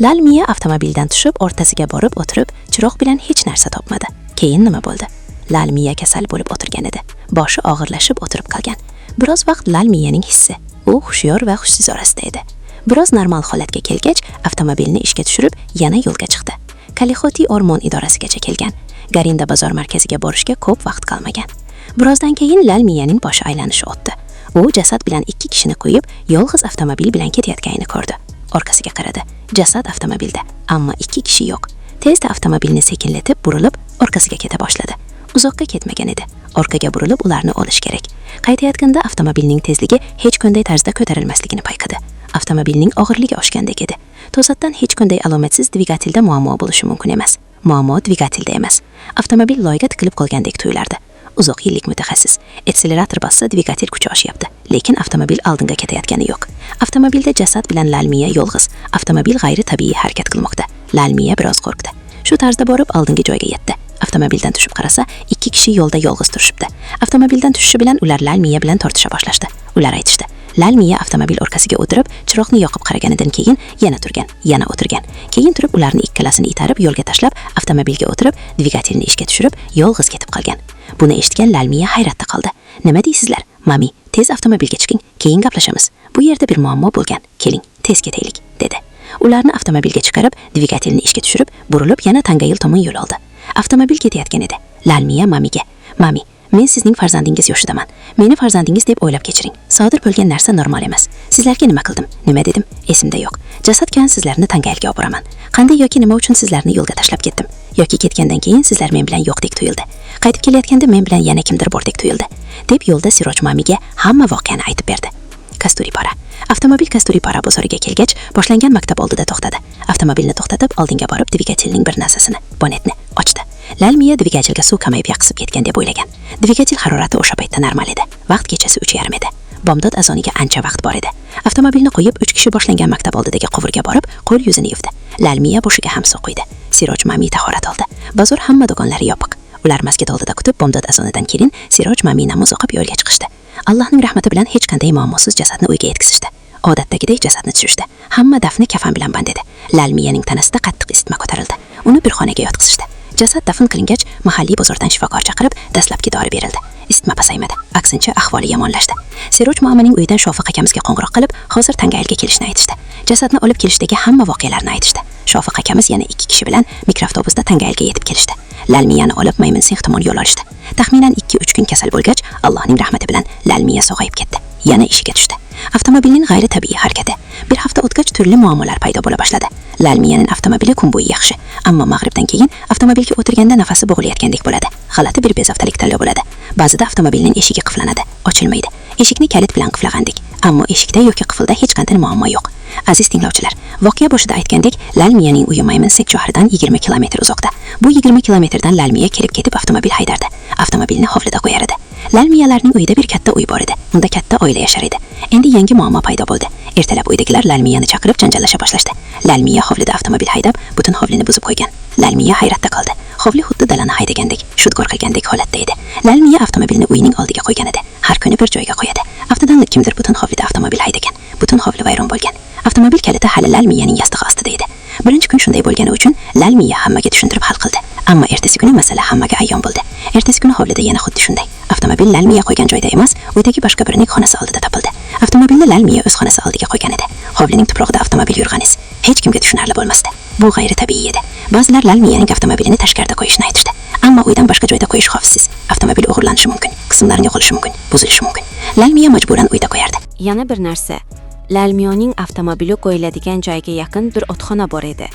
Lalmiya avtomobildan tushib, o'rtasiga borib o'tirib, chiroq bilan hech narsa topmadi. Keyin nima bo'ldi? Lalmiya kasal bo'lib o'tirgan edi. Boshi og'irlashib o'tirib qolgan. Biroz vaqt Lalmiyaning hissi, u hushyor va hushsiz orasida edi. Biroz normal holatga kelgach, avtomobilni ishga tushirib, yana yo'lga chiqdi. Kalixoti o'rmon idorasigacha kelgan. Garinda bozor markaziga borishga ko'p vaqt qolmagan. Birozdan keyin Lalmiyaning boshi aylanishi o'tdi. U jasad bilan ikki kishini qo'yib, yolg'iz avtomobil bilan ketayotganini ko'rdi. Orqasiga qaradi. Jasad avtomobilda, ammo ikki kishi yo'q. Tezda avtomobilni sekinlatib, burilib, orqasiga keta boshladi. Uzoqqa ketmagan edi. Orqaga burilib ularni olish kerak. Qaytayotganda avtomobilning tezligi hech qanday tarzda ko'tarilmasligini payqadi. Avtomobilning og'irligi oshgandek edi. To'satdan hech qanday alomatsiz dvigatelda muammo bo'lishi mumkin emas. Muammo dvigatelda emas. Avtomobil loyga tiqilib qolgandek tuyulardi. Uzoq yillik mutaxassis. Akselerator bossa, dvigatel kuchi oshyapti, lekin avtomobil oldinga ketayotgani yo'q. Avtomobilda jasad bilan Lalmiya yolg'iz. Avtomobil g'ayri tabiiy harakat qilmoqda. Lalmiya biroz qo'rqdi. Shu tarzda borib oldingi joyga yetdi. Avtomobildan tushib qarasa, ikki kishi yo'lda yolg'iz turishibdi. Avtomobildan tushishi bilan ular Lalmiya bilan tortisha boshlashdi. Ular aytishdi. Lalmiya avtomobil orqasiga o'tirib, chiroqni yoqib qaraganidan keyin yana turgan, yana o'tirgan. Keyin turib ularni ikkalasini itarib yo'lga tashlab, avtomobilga o'tirib, dvigatelni ishga tushirib, yolg'iz ketib qolgan. Buni eshitgan Lalmiya hayratda qoldi. Nima deysizlar? Mami, tez avtomobilga chiqing, keyin gaplashamiz. Bu yerda bir muammo bo'lgan. Keling, tez ketaylik, dedi. Ularni avtomobilga chiqarib, dvigatelni ishga tushirib, burilib yana Tangayil tomon yo'l oldi. Avtomobil ketayotgan edi. Lalmiya mamiga: "Mami, men sizning farzandingiz yoshidaman. Meni farzandingiz deb o'ylab kechiring. Sodir bo'lgan narsa normal emas. Sizlarga nima qildim, nima dedim, esimda yo'q. Jasadkan sizlarni Tangayilga olib boraman. Qanday yoki nima uchun sizlarni yo'lga tashlab ketdim? Yoki ketgandan keyin sizlar men bilan yo'qdek tuyuldi. Qaytib kelayotganda men bilan yana kimdir bordek tuyuldi", deb yo'lda Siroj mamiga hamma voqeani aytib berdi. Kasturipara. Avtomobil Kasturipara bozoriga kelgach, boshlangan maktab oldida to'xtadi. Avtomobilni to'xtatib, oldinga borib dvigatelning bir narsasini, bonetni ochdi. Lalmiya dvigatelga suv kamayib yaqisib ketgan deb o'ylagan. Dvigatel harorati o'sha paytda normal edi. Vaqt kechasi 3:30 edi. Bomdod azoniga ancha vaqt bor edi. Avtomobilni qo'yib, 3 kishi boshlangan maktab oldidagi quvurga borib, qo'l yuzini yuvdi. Lalmiya boshiga ham suv quydi. Siroj mami tahorat oldi. Bozor hamma do'konlari yopiq. Ular masjid oldida kutib, bomdod azonidan keyin Siroj mami namoz o'qib yo'lga chiqishdi. Allohning rahmati bilan hech qanday muammosiz jasadni uyga yetkazishdi. Odatdagidek jasadni tushirishdi. Hamma dafni kafan bilan band edi. Lalmiyaning tanasida qattiq isitma ko'tarildi. Uni bir xonaga yotqizishdi. Jasad dafn qilingach, mahalliy bozordan shifokor chaqirib, dastlabki dori berildi. Isitma pasaymadi. Aksincha, ahvoli yomonlashdi. Siroj muammaning uyidan Shofiq akamizga qo'ng'iroq qilib, hozir Tangailga kelishni aytishdi. Jasadni olib kelishdagi hamma voqealarni aytishdi. Shofiq akamiz yana 2 kishi bilan mikroavtobusda Tangailga yetib kelishdi. Lalmiyani olib Mayminsing tomon yo'l olishdi. Taxminan 2-3 kun kasal bo'lgach, Allohning rahmati bilan Lalmiya sog'ayib ketdi. Yana ishiga tushdi. Avtomobilning g'ayritabiiy harakati. Bir hafta o'tgach turli muammolar paydo bo'la boshladi. Lalmiyaning avtomobili kun bo'yi yaxshi, ammo mag'ribdan keyin avtomobilga o'tirganda nafasi bo'g'ilayotgandek bo'ladi. G'alati bir bezovtalik paydo bo'ladi. Ba'zida avtomobilning eshigi qulflanadi, ochilmaydi. Eshikni kalit bilan qulflagandek, ammo eshikda yoki qulfda hech qanday muammo yo'q. Aziz tinglovchilar, voqea boshida aytgandek, Lalmiyaning uyi Mayminsek shahridan 20 kilometr uzoqda. Bu 20 kilometrdan Lalmiya kelib ketib avtomobil haydardi. Avtomobilni hovlida qo'yar edi. Lalmiyalarning uyida bir katta uy bor edi. Unda katta oila yashar edi. Endi yangi muammo paydo bo'ldi. Ertalab uydagilar Lalmiyani chaqirib janjallasha boshlashdi. Lalmiya hovlida avtomobil haydab, butun hovlini buzib qo'ygan. Lalmiya hayratda qoldi. Hovli xuddi dalani haydagandek, shudgor qilgandek holatda edi. Lalmiya avtomobilni uyning oldiga qo'ygan edi. Har kuni bir joyga qo'yadi. Aftidan kimdir butun hovlida avtomobil haydagan. Butun hovli vayron bo'lgan. Avtomobil kaliti hali Lalmiyaning yastig'i ostida edi. Birinchi kun shunday bo'lgani uchun Lalmiya hammaga tushuntirib hal qildi. Ammo ertasi kuni masala hammaga ayon bo'ldi. Ertasi kuni hovlida yana xuddi shunday. Avtomobil Lalmiya qo'ygan joyda emas, uydagi boshqa birining xonasi oldida topildi. Avtomobilni Lalmiya o'z xonasi oldiga qo'ygan edi. Hovlining tuprog'ida avtomobil yurgan iz hech kimga tushunarli bo'lmasdi. Bu g'ayritabiiy edi. Ba'zilar Lalmiyaning avtomobilini tashqarida qo'yishni aytishdi. Ammo uydan boshqa joyda qo'yish xavfsiz. Avtomobil o'g'irlanishi mumkin, qismlari yo'qolishi mumkin, buzilishi mumkin. Lalmiya majburan uyda qo'yardi. Yana bir narsa. Lalmiyoning avtomobili qo'yiladigan joyga yaqin bir otxona bor edi.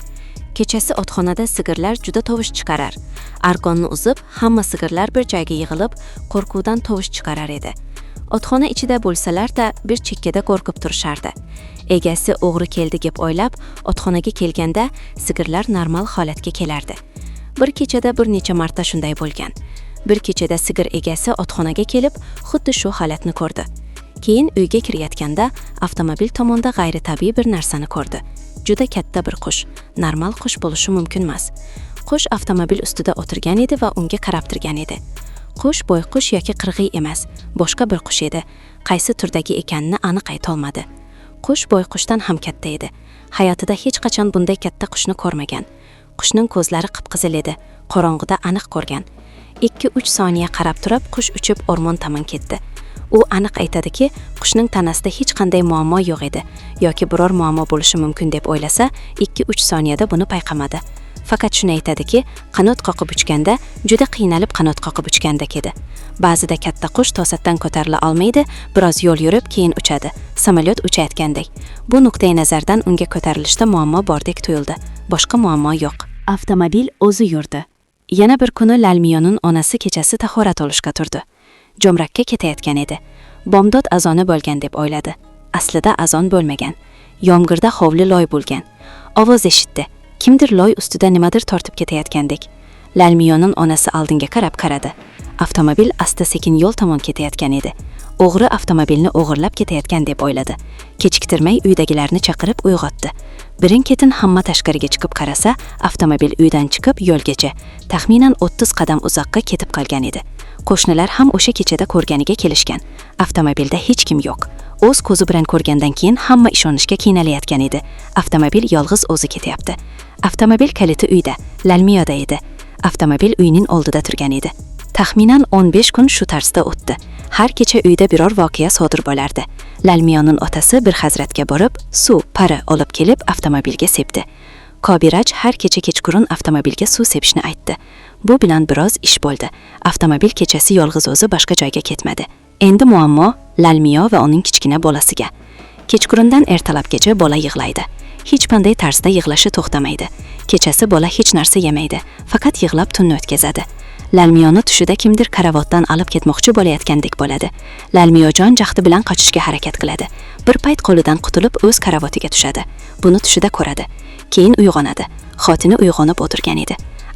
Kechasi otxonada sigirlar juda tovush chiqarar. Arqonni uzib, hamma sigirlar bir joyga yig'ilib, qo'rquvdan tovush chiqarar edi. Otxona ichida bo'lsalar-da, bir chekkada qo'rqib turishardi. Egasi o'g'ri keldi deb o'ylab, otxonaga kelganda sigirlar normal holatga kelardi. Bir kechada bir necha marta shunday bo'lgan. Bir kechada sigir egasi otxonaga kelib, xuddi shu holatni ko'rdi. Keyin uyga kirayotganda avtomobil tomonda g'ayritabiiy bir narsani ko'rdi. Juda katta bir qush. Normal qush bo'lishi mumkin emas. Qush avtomobil ustida o'tirgan edi va unga qarab turgan edi. Qush boyqush yoki qirg'iy emas, boshqa bir qush edi. Qaysi turdagi ekanini aniq aytolmadi. Qush boyqushdan ham katta edi. Hayotida hech qachon bunday katta qushni ko'rmagan. Qushning ko'zlari qip-qizil edi. Qorong'uda aniq ko'rgan. 2-3 soniya qarab turib, qush uchib o'rmon tomon ketdi. U aniq aytadiki, qushning tanasida hech qanday muammo yo'q edi yoki biror muammo bo'lishi mumkin deb o'ylasa, 2-3 soniyada buni payqamadi. Faqat shuni aytadiki, qanot qoqib uchganda juda qiynalib qanot qoqib uchgandek edi. Ba'zida katta qush to'satdan ko'tarila olmaydi, biroz yo'l yurib keyin uchadi. Samolyot uchayotgandek. Bu nuqtai nazardan unga ko'tarilishda muammo bordek tuyuldi. Boshqa muammo yo'q. Avtomobil o'zi yurdi. Yana bir kuni Lalmiyoning onasi kechasi tahorat olishga turdi. Jomrakka ketayotgan edi. Bomdod azoni bo'lgan deb o'yladi. Aslida azon bo'lmagan. Yomg'irda hovli loy bo'lgan. Ovoz eshitdi. Kimdir loy ustida nimadir tortib ketayotgandek. Lalmiyoning onasi oldinga qarab qaradi. Avtomobil asta-sekin yo'l tomon ketayotgan edi. O'g'ri avtomobilni o'g'irlab ketayotgan deb o'yladi. Kechiktirmay uydagilarni chaqirib uyg'otdi. Birin-ketin hamma tashqariga chiqib qarasa, avtomobil uydan chiqib yo'lgacha, taxminan 30 qadam uzoqqa ketib qolgan edi. Qo'shnilar ham o'sha kechada ko'rganiga kelishgan. Avtomobilda hech kim yo'q. O'z ko'zi bilan ko'rgandan keyin hamma ishonishga qiynalayotgan edi. Avtomobil yolg'iz o'zi ketyapti. Avtomobil kaliti uyda, Lalmiyoda edi. Avtomobil uyning oldida turgan edi. Taxminan 15 kun shu tarzda o'tdi. Har kecha uyda biror voqea sodir bo'lardi. Lalmiyoning otasi bir hazratga borib, suv, pari olib kelib avtomobilga sepdi. Kobiraj har kecha kechqurun avtomobilga suv sepishni aytdi. Bu bilan biroz ish bo'ldi. Avtomobil kechasi yolg'iz o'zi boshqa joyga ketmadi. Endi muammo Lalmiyo va uning kichkina bolasiga. Kechqurundan ertalabgacha bola yig'laydi. Hech qanday tarzda yig'lashi to'xtamaydi. Kechasi bola hech narsa yemaydi, faqat yig'lab tunni o'tkazadi. Lalmiyoni tushida kimdir karavotdan olib ketmoqchi bo'layotgandek bo'ladi. Lalmiyojon jahdi bilan qochishga harakat qiladi. Bir payt qo'lidan qutulib o'z karavotiga tushadi. Buni tushida ko'radi. Keyin uyg'onadi. Xotini uyg'onib o'tirgan edi.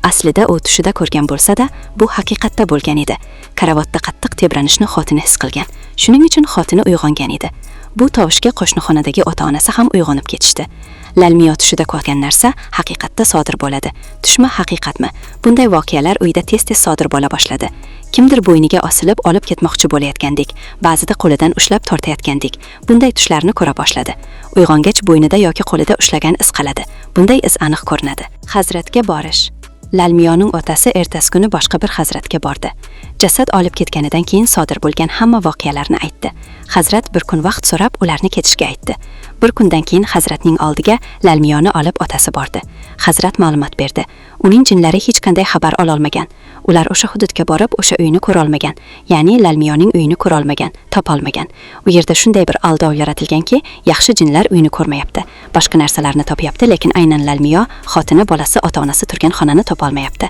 Aslida u tushida ko'rgan bo'lsa-da, bu haqiqatda bo'lgan edi. Karavotda qattiq tebranishni xotini his qilgan. Shuning uchun xotini uyg'ongan edi. Bu tovushga qo'shnixonadagi ota-onasi ham uyg'onib ketishdi. Lalmiyo tushida ko'rgan narsa haqiqatda sodir bo'ladi. Tushmi, haqiqatmi? Bunday voqealar uyda tez-tez sodir bo'la boshladi. Kimdir bo'yniga osilib olib ketmoqchi bo'layotgandek, ba'zida qo'lidan ushlab tortayotgandek. Bunday tushlarni ko'ra boshladi. Uyg'ongach bo'ynida yoki qo'lida ushlagan iz qoladi. Bunday iz aniq ko'rinadi. Hazratga borish. Lalmiyoning otasi ertasi kuni boshqa bir hazratga bordi. Jasad olib ketganidan keyin sodir bo'lgan hamma voqealarni aytdi. Hazrat bir kun vaqt so'rab ularni ketishga aytdi. Bir kundan keyin hazratning oldiga Lalmiyoni olib otasi bordi. Hazrat ma'lumot berdi. Uning jinlari hech qanday xabar ololmagan. Ular o'sha hududga borib, o'sha uyni ko'ra olmagan. Ya'ni Lalmiyoning uyini ko'ra olmagan, topa olmagan. U yerda shunday bir aldov yaratilganki, yaxshi jinlar uyni ko'rmayapti. Boshqa narsalarni topyapti, lekin aynan Lalmiyo, xotini, bolasi, ota-onasi turgan xonani topa olmayapti.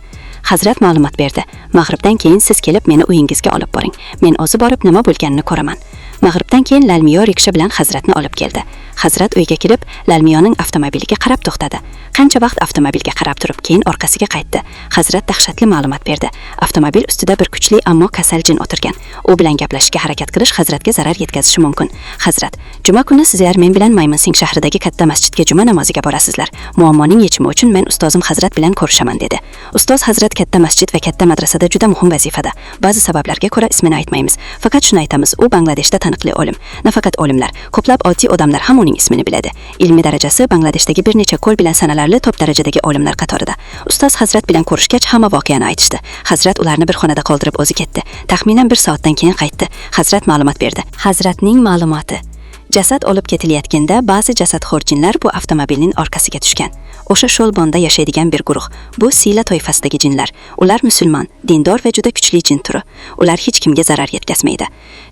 Hazrat ma'lumot berdi. Mag'ribdan keyin siz kelib meni uyingizga olib boring. Men o'zi borib nima bo'lganini ko'raman. Mag'ribdan keyin Lalmiyo riksha bilan hazratni olib keldi. Hazrat uyga kirib, Lalmiyoning avtomobiliga qarab to'xtadi. Qancha vaqt avtomobilga qarab turib, keyin orqasiga qaytdi. Hazrat dahshatli ma'lumot berdi. Avtomobil ustida bir kuchli, ammo kasal jin o'tirgan. U bilan gaplashishga harakat qilish hazratga zarar yetkazishi mumkin. Hazrat, juma kuni sizlar men bilan Mayminsing shahridagi katta masjidga juma namoziga borasizlar. Muammoning yechimi uchun men ustozim hazrat bilan ko'rishaman, dedi. Ustoz hazrat katta masjid va katta madrasada juda muhim vazifada. Ba'zi sabablarga ko'ra ismini aytmaymiz. Faqat shuni aytamiz, u Bangladeshda taniqli olim. Nafaqat olimlar, ko'plab oddiy odamlar ham uning ismini biladi. Ilmiy darajasi Bangladeshdagi bir necha qo'l bilan sanalarli top darajadagi olimlar qatorida. Ustoz hazrat bilan ko'rishgach hamma voqeani aytishdi. Hazrat ularni bir xonada qoldirib o'zi ketdi. Taxminan bir soatdan keyin qaytdi. Hazrat ma'lumot berdi. Hazratning ma'lumoti. Jasad olib ketilayotganda ba'zi jasadxo'r jinlar bu avtomobilning orqasiga tushgan. O'sha Sholbonda yashaydigan bir guruh. Bu Sila toifasidagi jinlar. Ular musulmon, dindor va juda kuchli jin turi. Ular hech kimga zarar yetkazmaydi.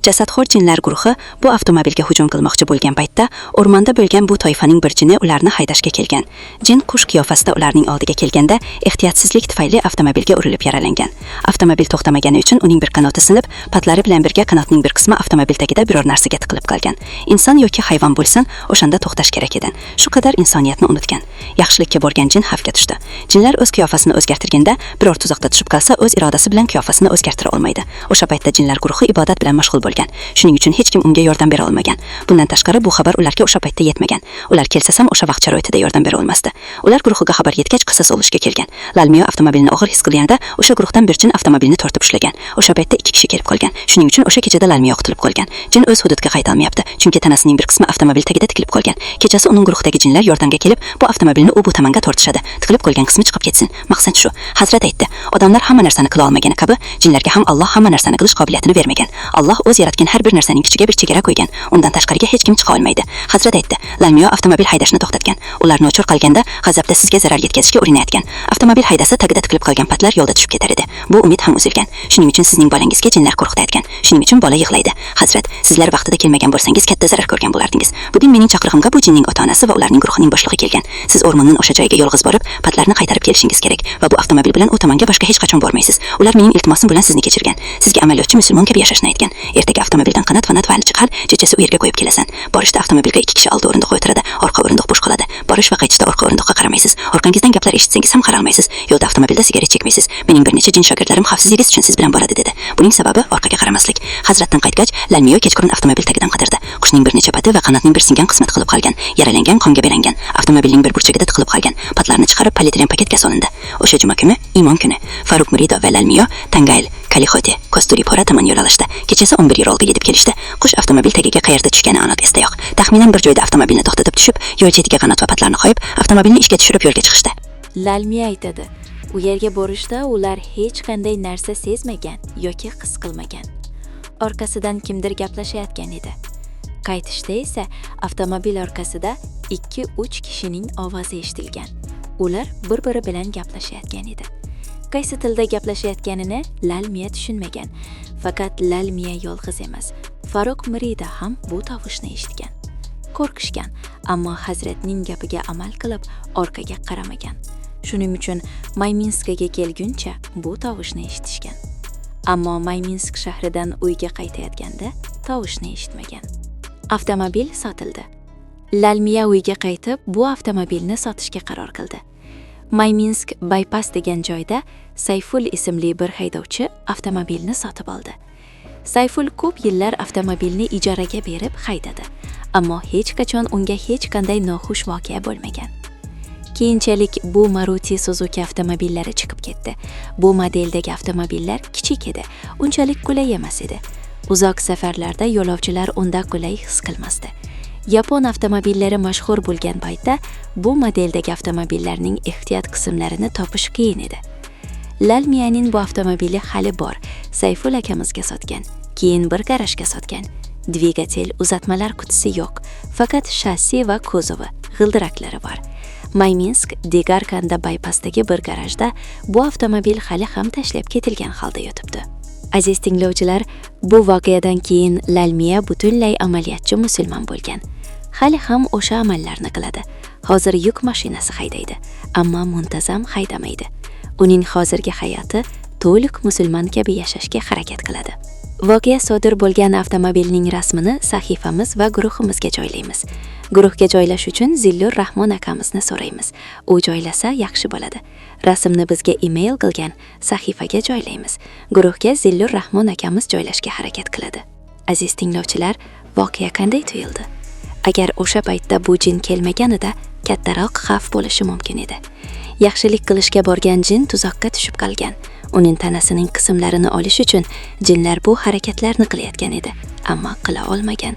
Jasadxo'r jinlar guruhi bu avtomobilga hujum qilmoqchi bo'lgan paytda o'rmonda bo'lgan bu toifaning bir jini ularni haydashga kelgan. Jin qush qiyofasida ularning oldiga kelganda ehtiyotsizlik tufayli avtomobilga urilib yaralangan. Avtomobil to'xtamagani uchun uning bir qanoti sinib, patlari bilan birga qanotning bir qismi avtomobil tagida biror narsaga tiqilib qolgan. Inson yoki hayvon bo'lsin, o'shanda to'xtash kerak edi. Shu qadar insoniyatni unutgan. Yaxshilikka borgan jin xavfga tushdi. Jinlar o'z qiyofasini o'zgartirganda biror tuzoqda tushib qolsa, o'z irodasi bilan qiyofasini o'zgartira olmaydi. O'sha paytda jinlar guruhi ibodat bilan mashg'ul bo'lgan. Shuning uchun hech kim unga yordam bera olmagan. Bundan tashqari bu xabar ularga o'sha paytda yetmagan. Ular kelsa ham o'sha vaqt sharoitida yordam bera olmasdi. Ular guruhiga xabar yetgach qisas olishga kelgan. Lalmiyo avtomobilni og'ir his qilganida o'sha guruhdan bir jin avtomobilni tortib ushlagan. O'sha paytda ikki kishi kelib qolgan. Shuning uchun o'sha kechada Lalmiyo qutulib qolgan. Jin o'z hududga qayta olmayapti, chunki tanasining bir qismi avtomobil tagida tikilib qolgan. Kechasi uning guruhidagi jinlar yordamga kelib, bu avtomobilni u bu tomonga tortishadi. Tiqilib qolgan qismi chiqib ketsin. Maqsad shu. Hazrat aytdi: odamlar hamma narsani qila olmagani kabi, jinlarga ham Alloh hamma narsani qilish qobiliyatini bermagan. Alloh o'z yaratgan har bir narsaning kuchiga bir chegara qo'ygan. Undan tashqariga hech kim chiqa olmaydi. Hazrat aytdi: Lalmiyo avtomobil haydashni to'xtatgan. Ular nochor qolganda g'azabda sizga zarar yetkazishga urinayotgan. Avtomobil haydasa tagida tiqilib qolgan patlar yo'lda tushib ketar edi. Bu umid ham uzilgan. Shuning uchun sizning bolangizga jinlar qo'rqitayotgan. Shuning uchun bola yig'laydi. Hazrat, sizlar vaqtida kelmagan bo'lsangiz katta zarar ko'rgan bo'lardingiz. Bugun mening chaqirig'imga bu jinning ota-onasi va ularning guruhining boshlig'i kelgan. Siz o'rmonning o'sha joyiga yolg'iz borib, patlarni qaytarib kelishingiz kerak va bu avtomobil bilan u tomonga boshqa hech qachon bormaysiz. Ular mening iltimosim bilan sizni kechirgan. Sizga amaliyotchi musulmon kabi yashashni aytgan. Ertaga avtomobildan qanot va natvalni chiqar, kechasi u yerga qo'yib kelasan. Borishda avtomobilga ikki kishi oldi o'rindiqqa o'tiradi, orqa o'rindiq bo'sh qoladi. Borish va qaytishda orqa o'rindiqqa qaramaysiz. Orqangizdan gaplar eshitsangiz ham qaralmaysiz. Yo'lda avtomobilda sigaret chekmaysiz. Mening bir necha jin shogirdlarim xavfsizligingiz uchun siz bilan boradi, dedi. Buning sababi orqaga qaramaslik. Hazratdan qaytgach, Lalmiyo kechqurun avtomobil tagidan qidirdi. Qushning bir necha pati va qanotning bir singan qismi tiqilib qolgan, yaralangan, qonga belangan. Avtomobilning bir burchagida tiqilib qolgan. Patlarni chiqarib polietilen paketga solindi. O'sha juma kuni, imom kuni, Faruk Murido va Lalmiyo Tangail, Kalixoti, Kosturipora tomon yo'l olishdi. Kechasi 11 yo'lga yetib kelishdi. Qush avtomobil tagiga qayerda tushgani aniq esda yo'q. Taxminan bir joyda avtomobilni to'xtatib tushib, yo'l chetiga qanot va patlarni qo'yib, avtomobilni ishga tushirib yo'lga chiqishdi. Lalmiya aytadi, u yerga borishda ular hech qanday narsa sezmagan yoki his qilmagan. Orqasidan kimdir gaplashayotgan edi. Qaytishda esa avtomobil orqasida 2-3 kishining ovozi eshitilgan. Ular bir-biri bilan gaplashayotgan edi. Qaysi tilda gaplashayotganini Lalmiya tushunmagan. Faqat Lalmiya yolg'iz emas. Farruh Mirida ham bu tovushni eshitgan. Qo'rqishgan, ammo hazratning gapiga amal qilib orqaga qaramagan. Shuning uchun Mayminskaga kelguncha bu tovushni eshitishgan. Ammo Mayminsk shahridan uyga qaytayotganda tovushni eshitmagan. Avtomobil sotildi. Lalmiya uyga qaytib, bu avtomobilni sotishga qaror qildi. Mayminsk Bypass degan joyda Sayful ismli bir haydovchi avtomobilni sotib oldi. Sayful ko'p yillar avtomobilni ijaraga berib haydadi, ammo hech qachon unga hech qanday noxush voqea bo'lmagan. Keyinchalik bu Maruti Suzuki avtomobillari chiqib ketdi. Bu modeldagi avtomobillar kichik edi, unchalik qulay emas edi. Uzoq safarlarda yo'lovchilar unda qulay his qilmasdi. Yapon avtomobillari mashhur bo'lgan paytda bu modeldagi avtomobillarning ehtiyot qismlarini topish qiyin edi. Lalmiyaning bu avtomobili hali bor. Sayful akamizga sotgan. Keyin bir garajga sotgan. Dvigatel, uzatmalar qutisi yo'q. Faqat shassi va kuzovi, g'ildiraklari bor. Mayminsk Degarkanda bypassdagi bir garajda bu avtomobil hali ham tashlab ketilgan holda yotibdi. Aziz tinglovchilar, bu voqeadan keyin Lalmiya butunlay amaliyotchi musulmon bo'lgan. Hali ham o'sha amallarni qiladi. Hozir yuk mashinasi haydaydi, ammo muntazam haydamaydi. Uning hozirgi hayoti to'liq musulmon kabi yashashga harakat qiladi. Voqea sodir bo'lgan avtomobilning rasmini sahifamiz va guruhimizga joylaymiz. Guruhga joylash uchun Zillur Rahmon akamizni so'raymiz. U joylasa yaxshi bo'ladi. Rasmni bizga email qilgan sahifaga joylaymiz. Guruhga Zillur Rahmon akamiz joylashga harakat qiladi. Aziz tinglovchilar, voqea qanday tuyuldi? Agar o'sha paytda bu jin kelmaganida kattaroq xavf bo'lishi mumkin edi. Yaxshilik qilishga borgan jin tuzoqqa tushib qolgan. Uning tanasining qismlarini olish uchun jinlar bu harakatlarni qilayotgan edi, ammo qila olmagan.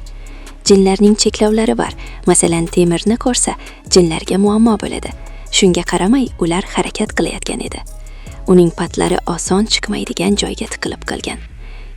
Jinlarning cheklovlari bor. Masalan, temirni ko'rsa, jinlarga muammo bo'ladi. Shunga qaramay, ular harakat qilayotgan edi. Uning patlari oson chiqmaydigan joyga tiqilib qolgan.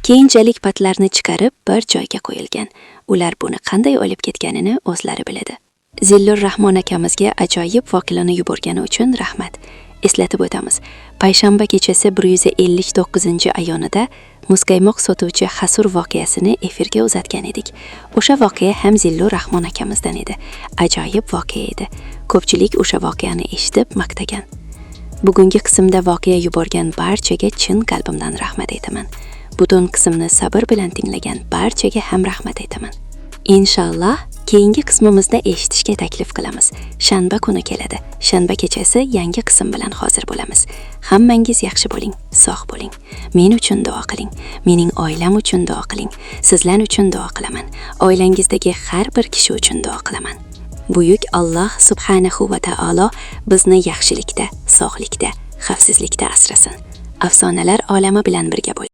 Keyinchalik patlarni chiqarib bir joyga qo'yilgan. Ular buni qanday olib ketganini o'zlari biladi. Zillur Rahmon akamizga ajoyib voqeani yuborgani uchun rahmat. Eslatib o'tamiz. Payshanba kechasi 159-ayonida muzqaymoq sotuvchi Hasur voqeasini efirga uzatgan edik. O'sha voqea ham Zillur Rahmon akamizdan edi. Ajoyib voqea edi. Ko'pchilik o'sha voqeani eshitib maqtagan. Bugungi qismda voqea yuborgan barchaga chin qalbimdan rahmat aytaman. Butun qismni sabr bilan tinglagan barchaga ham rahmat aytaman. Inshaalloh keyingi qismimizda eshitishga taklif qilamiz. Shanba kuni keladi. Shanba kechasi yangi qism bilan hozir bo'lamiz. Hammangiz yaxshi bo'ling, sog' bo'ling. Men uchun duo qiling. Mening oilam uchun duo qiling. Sizlar uchun duo qilaman. Oilangizdagi har bir kishi uchun duo qilaman. Buyuk Alloh subhanahu va taolo bizni yaxshilikda, sog'likda, xavfsizlikda asrasin. Afsonalar olami bilan birga bo'ling.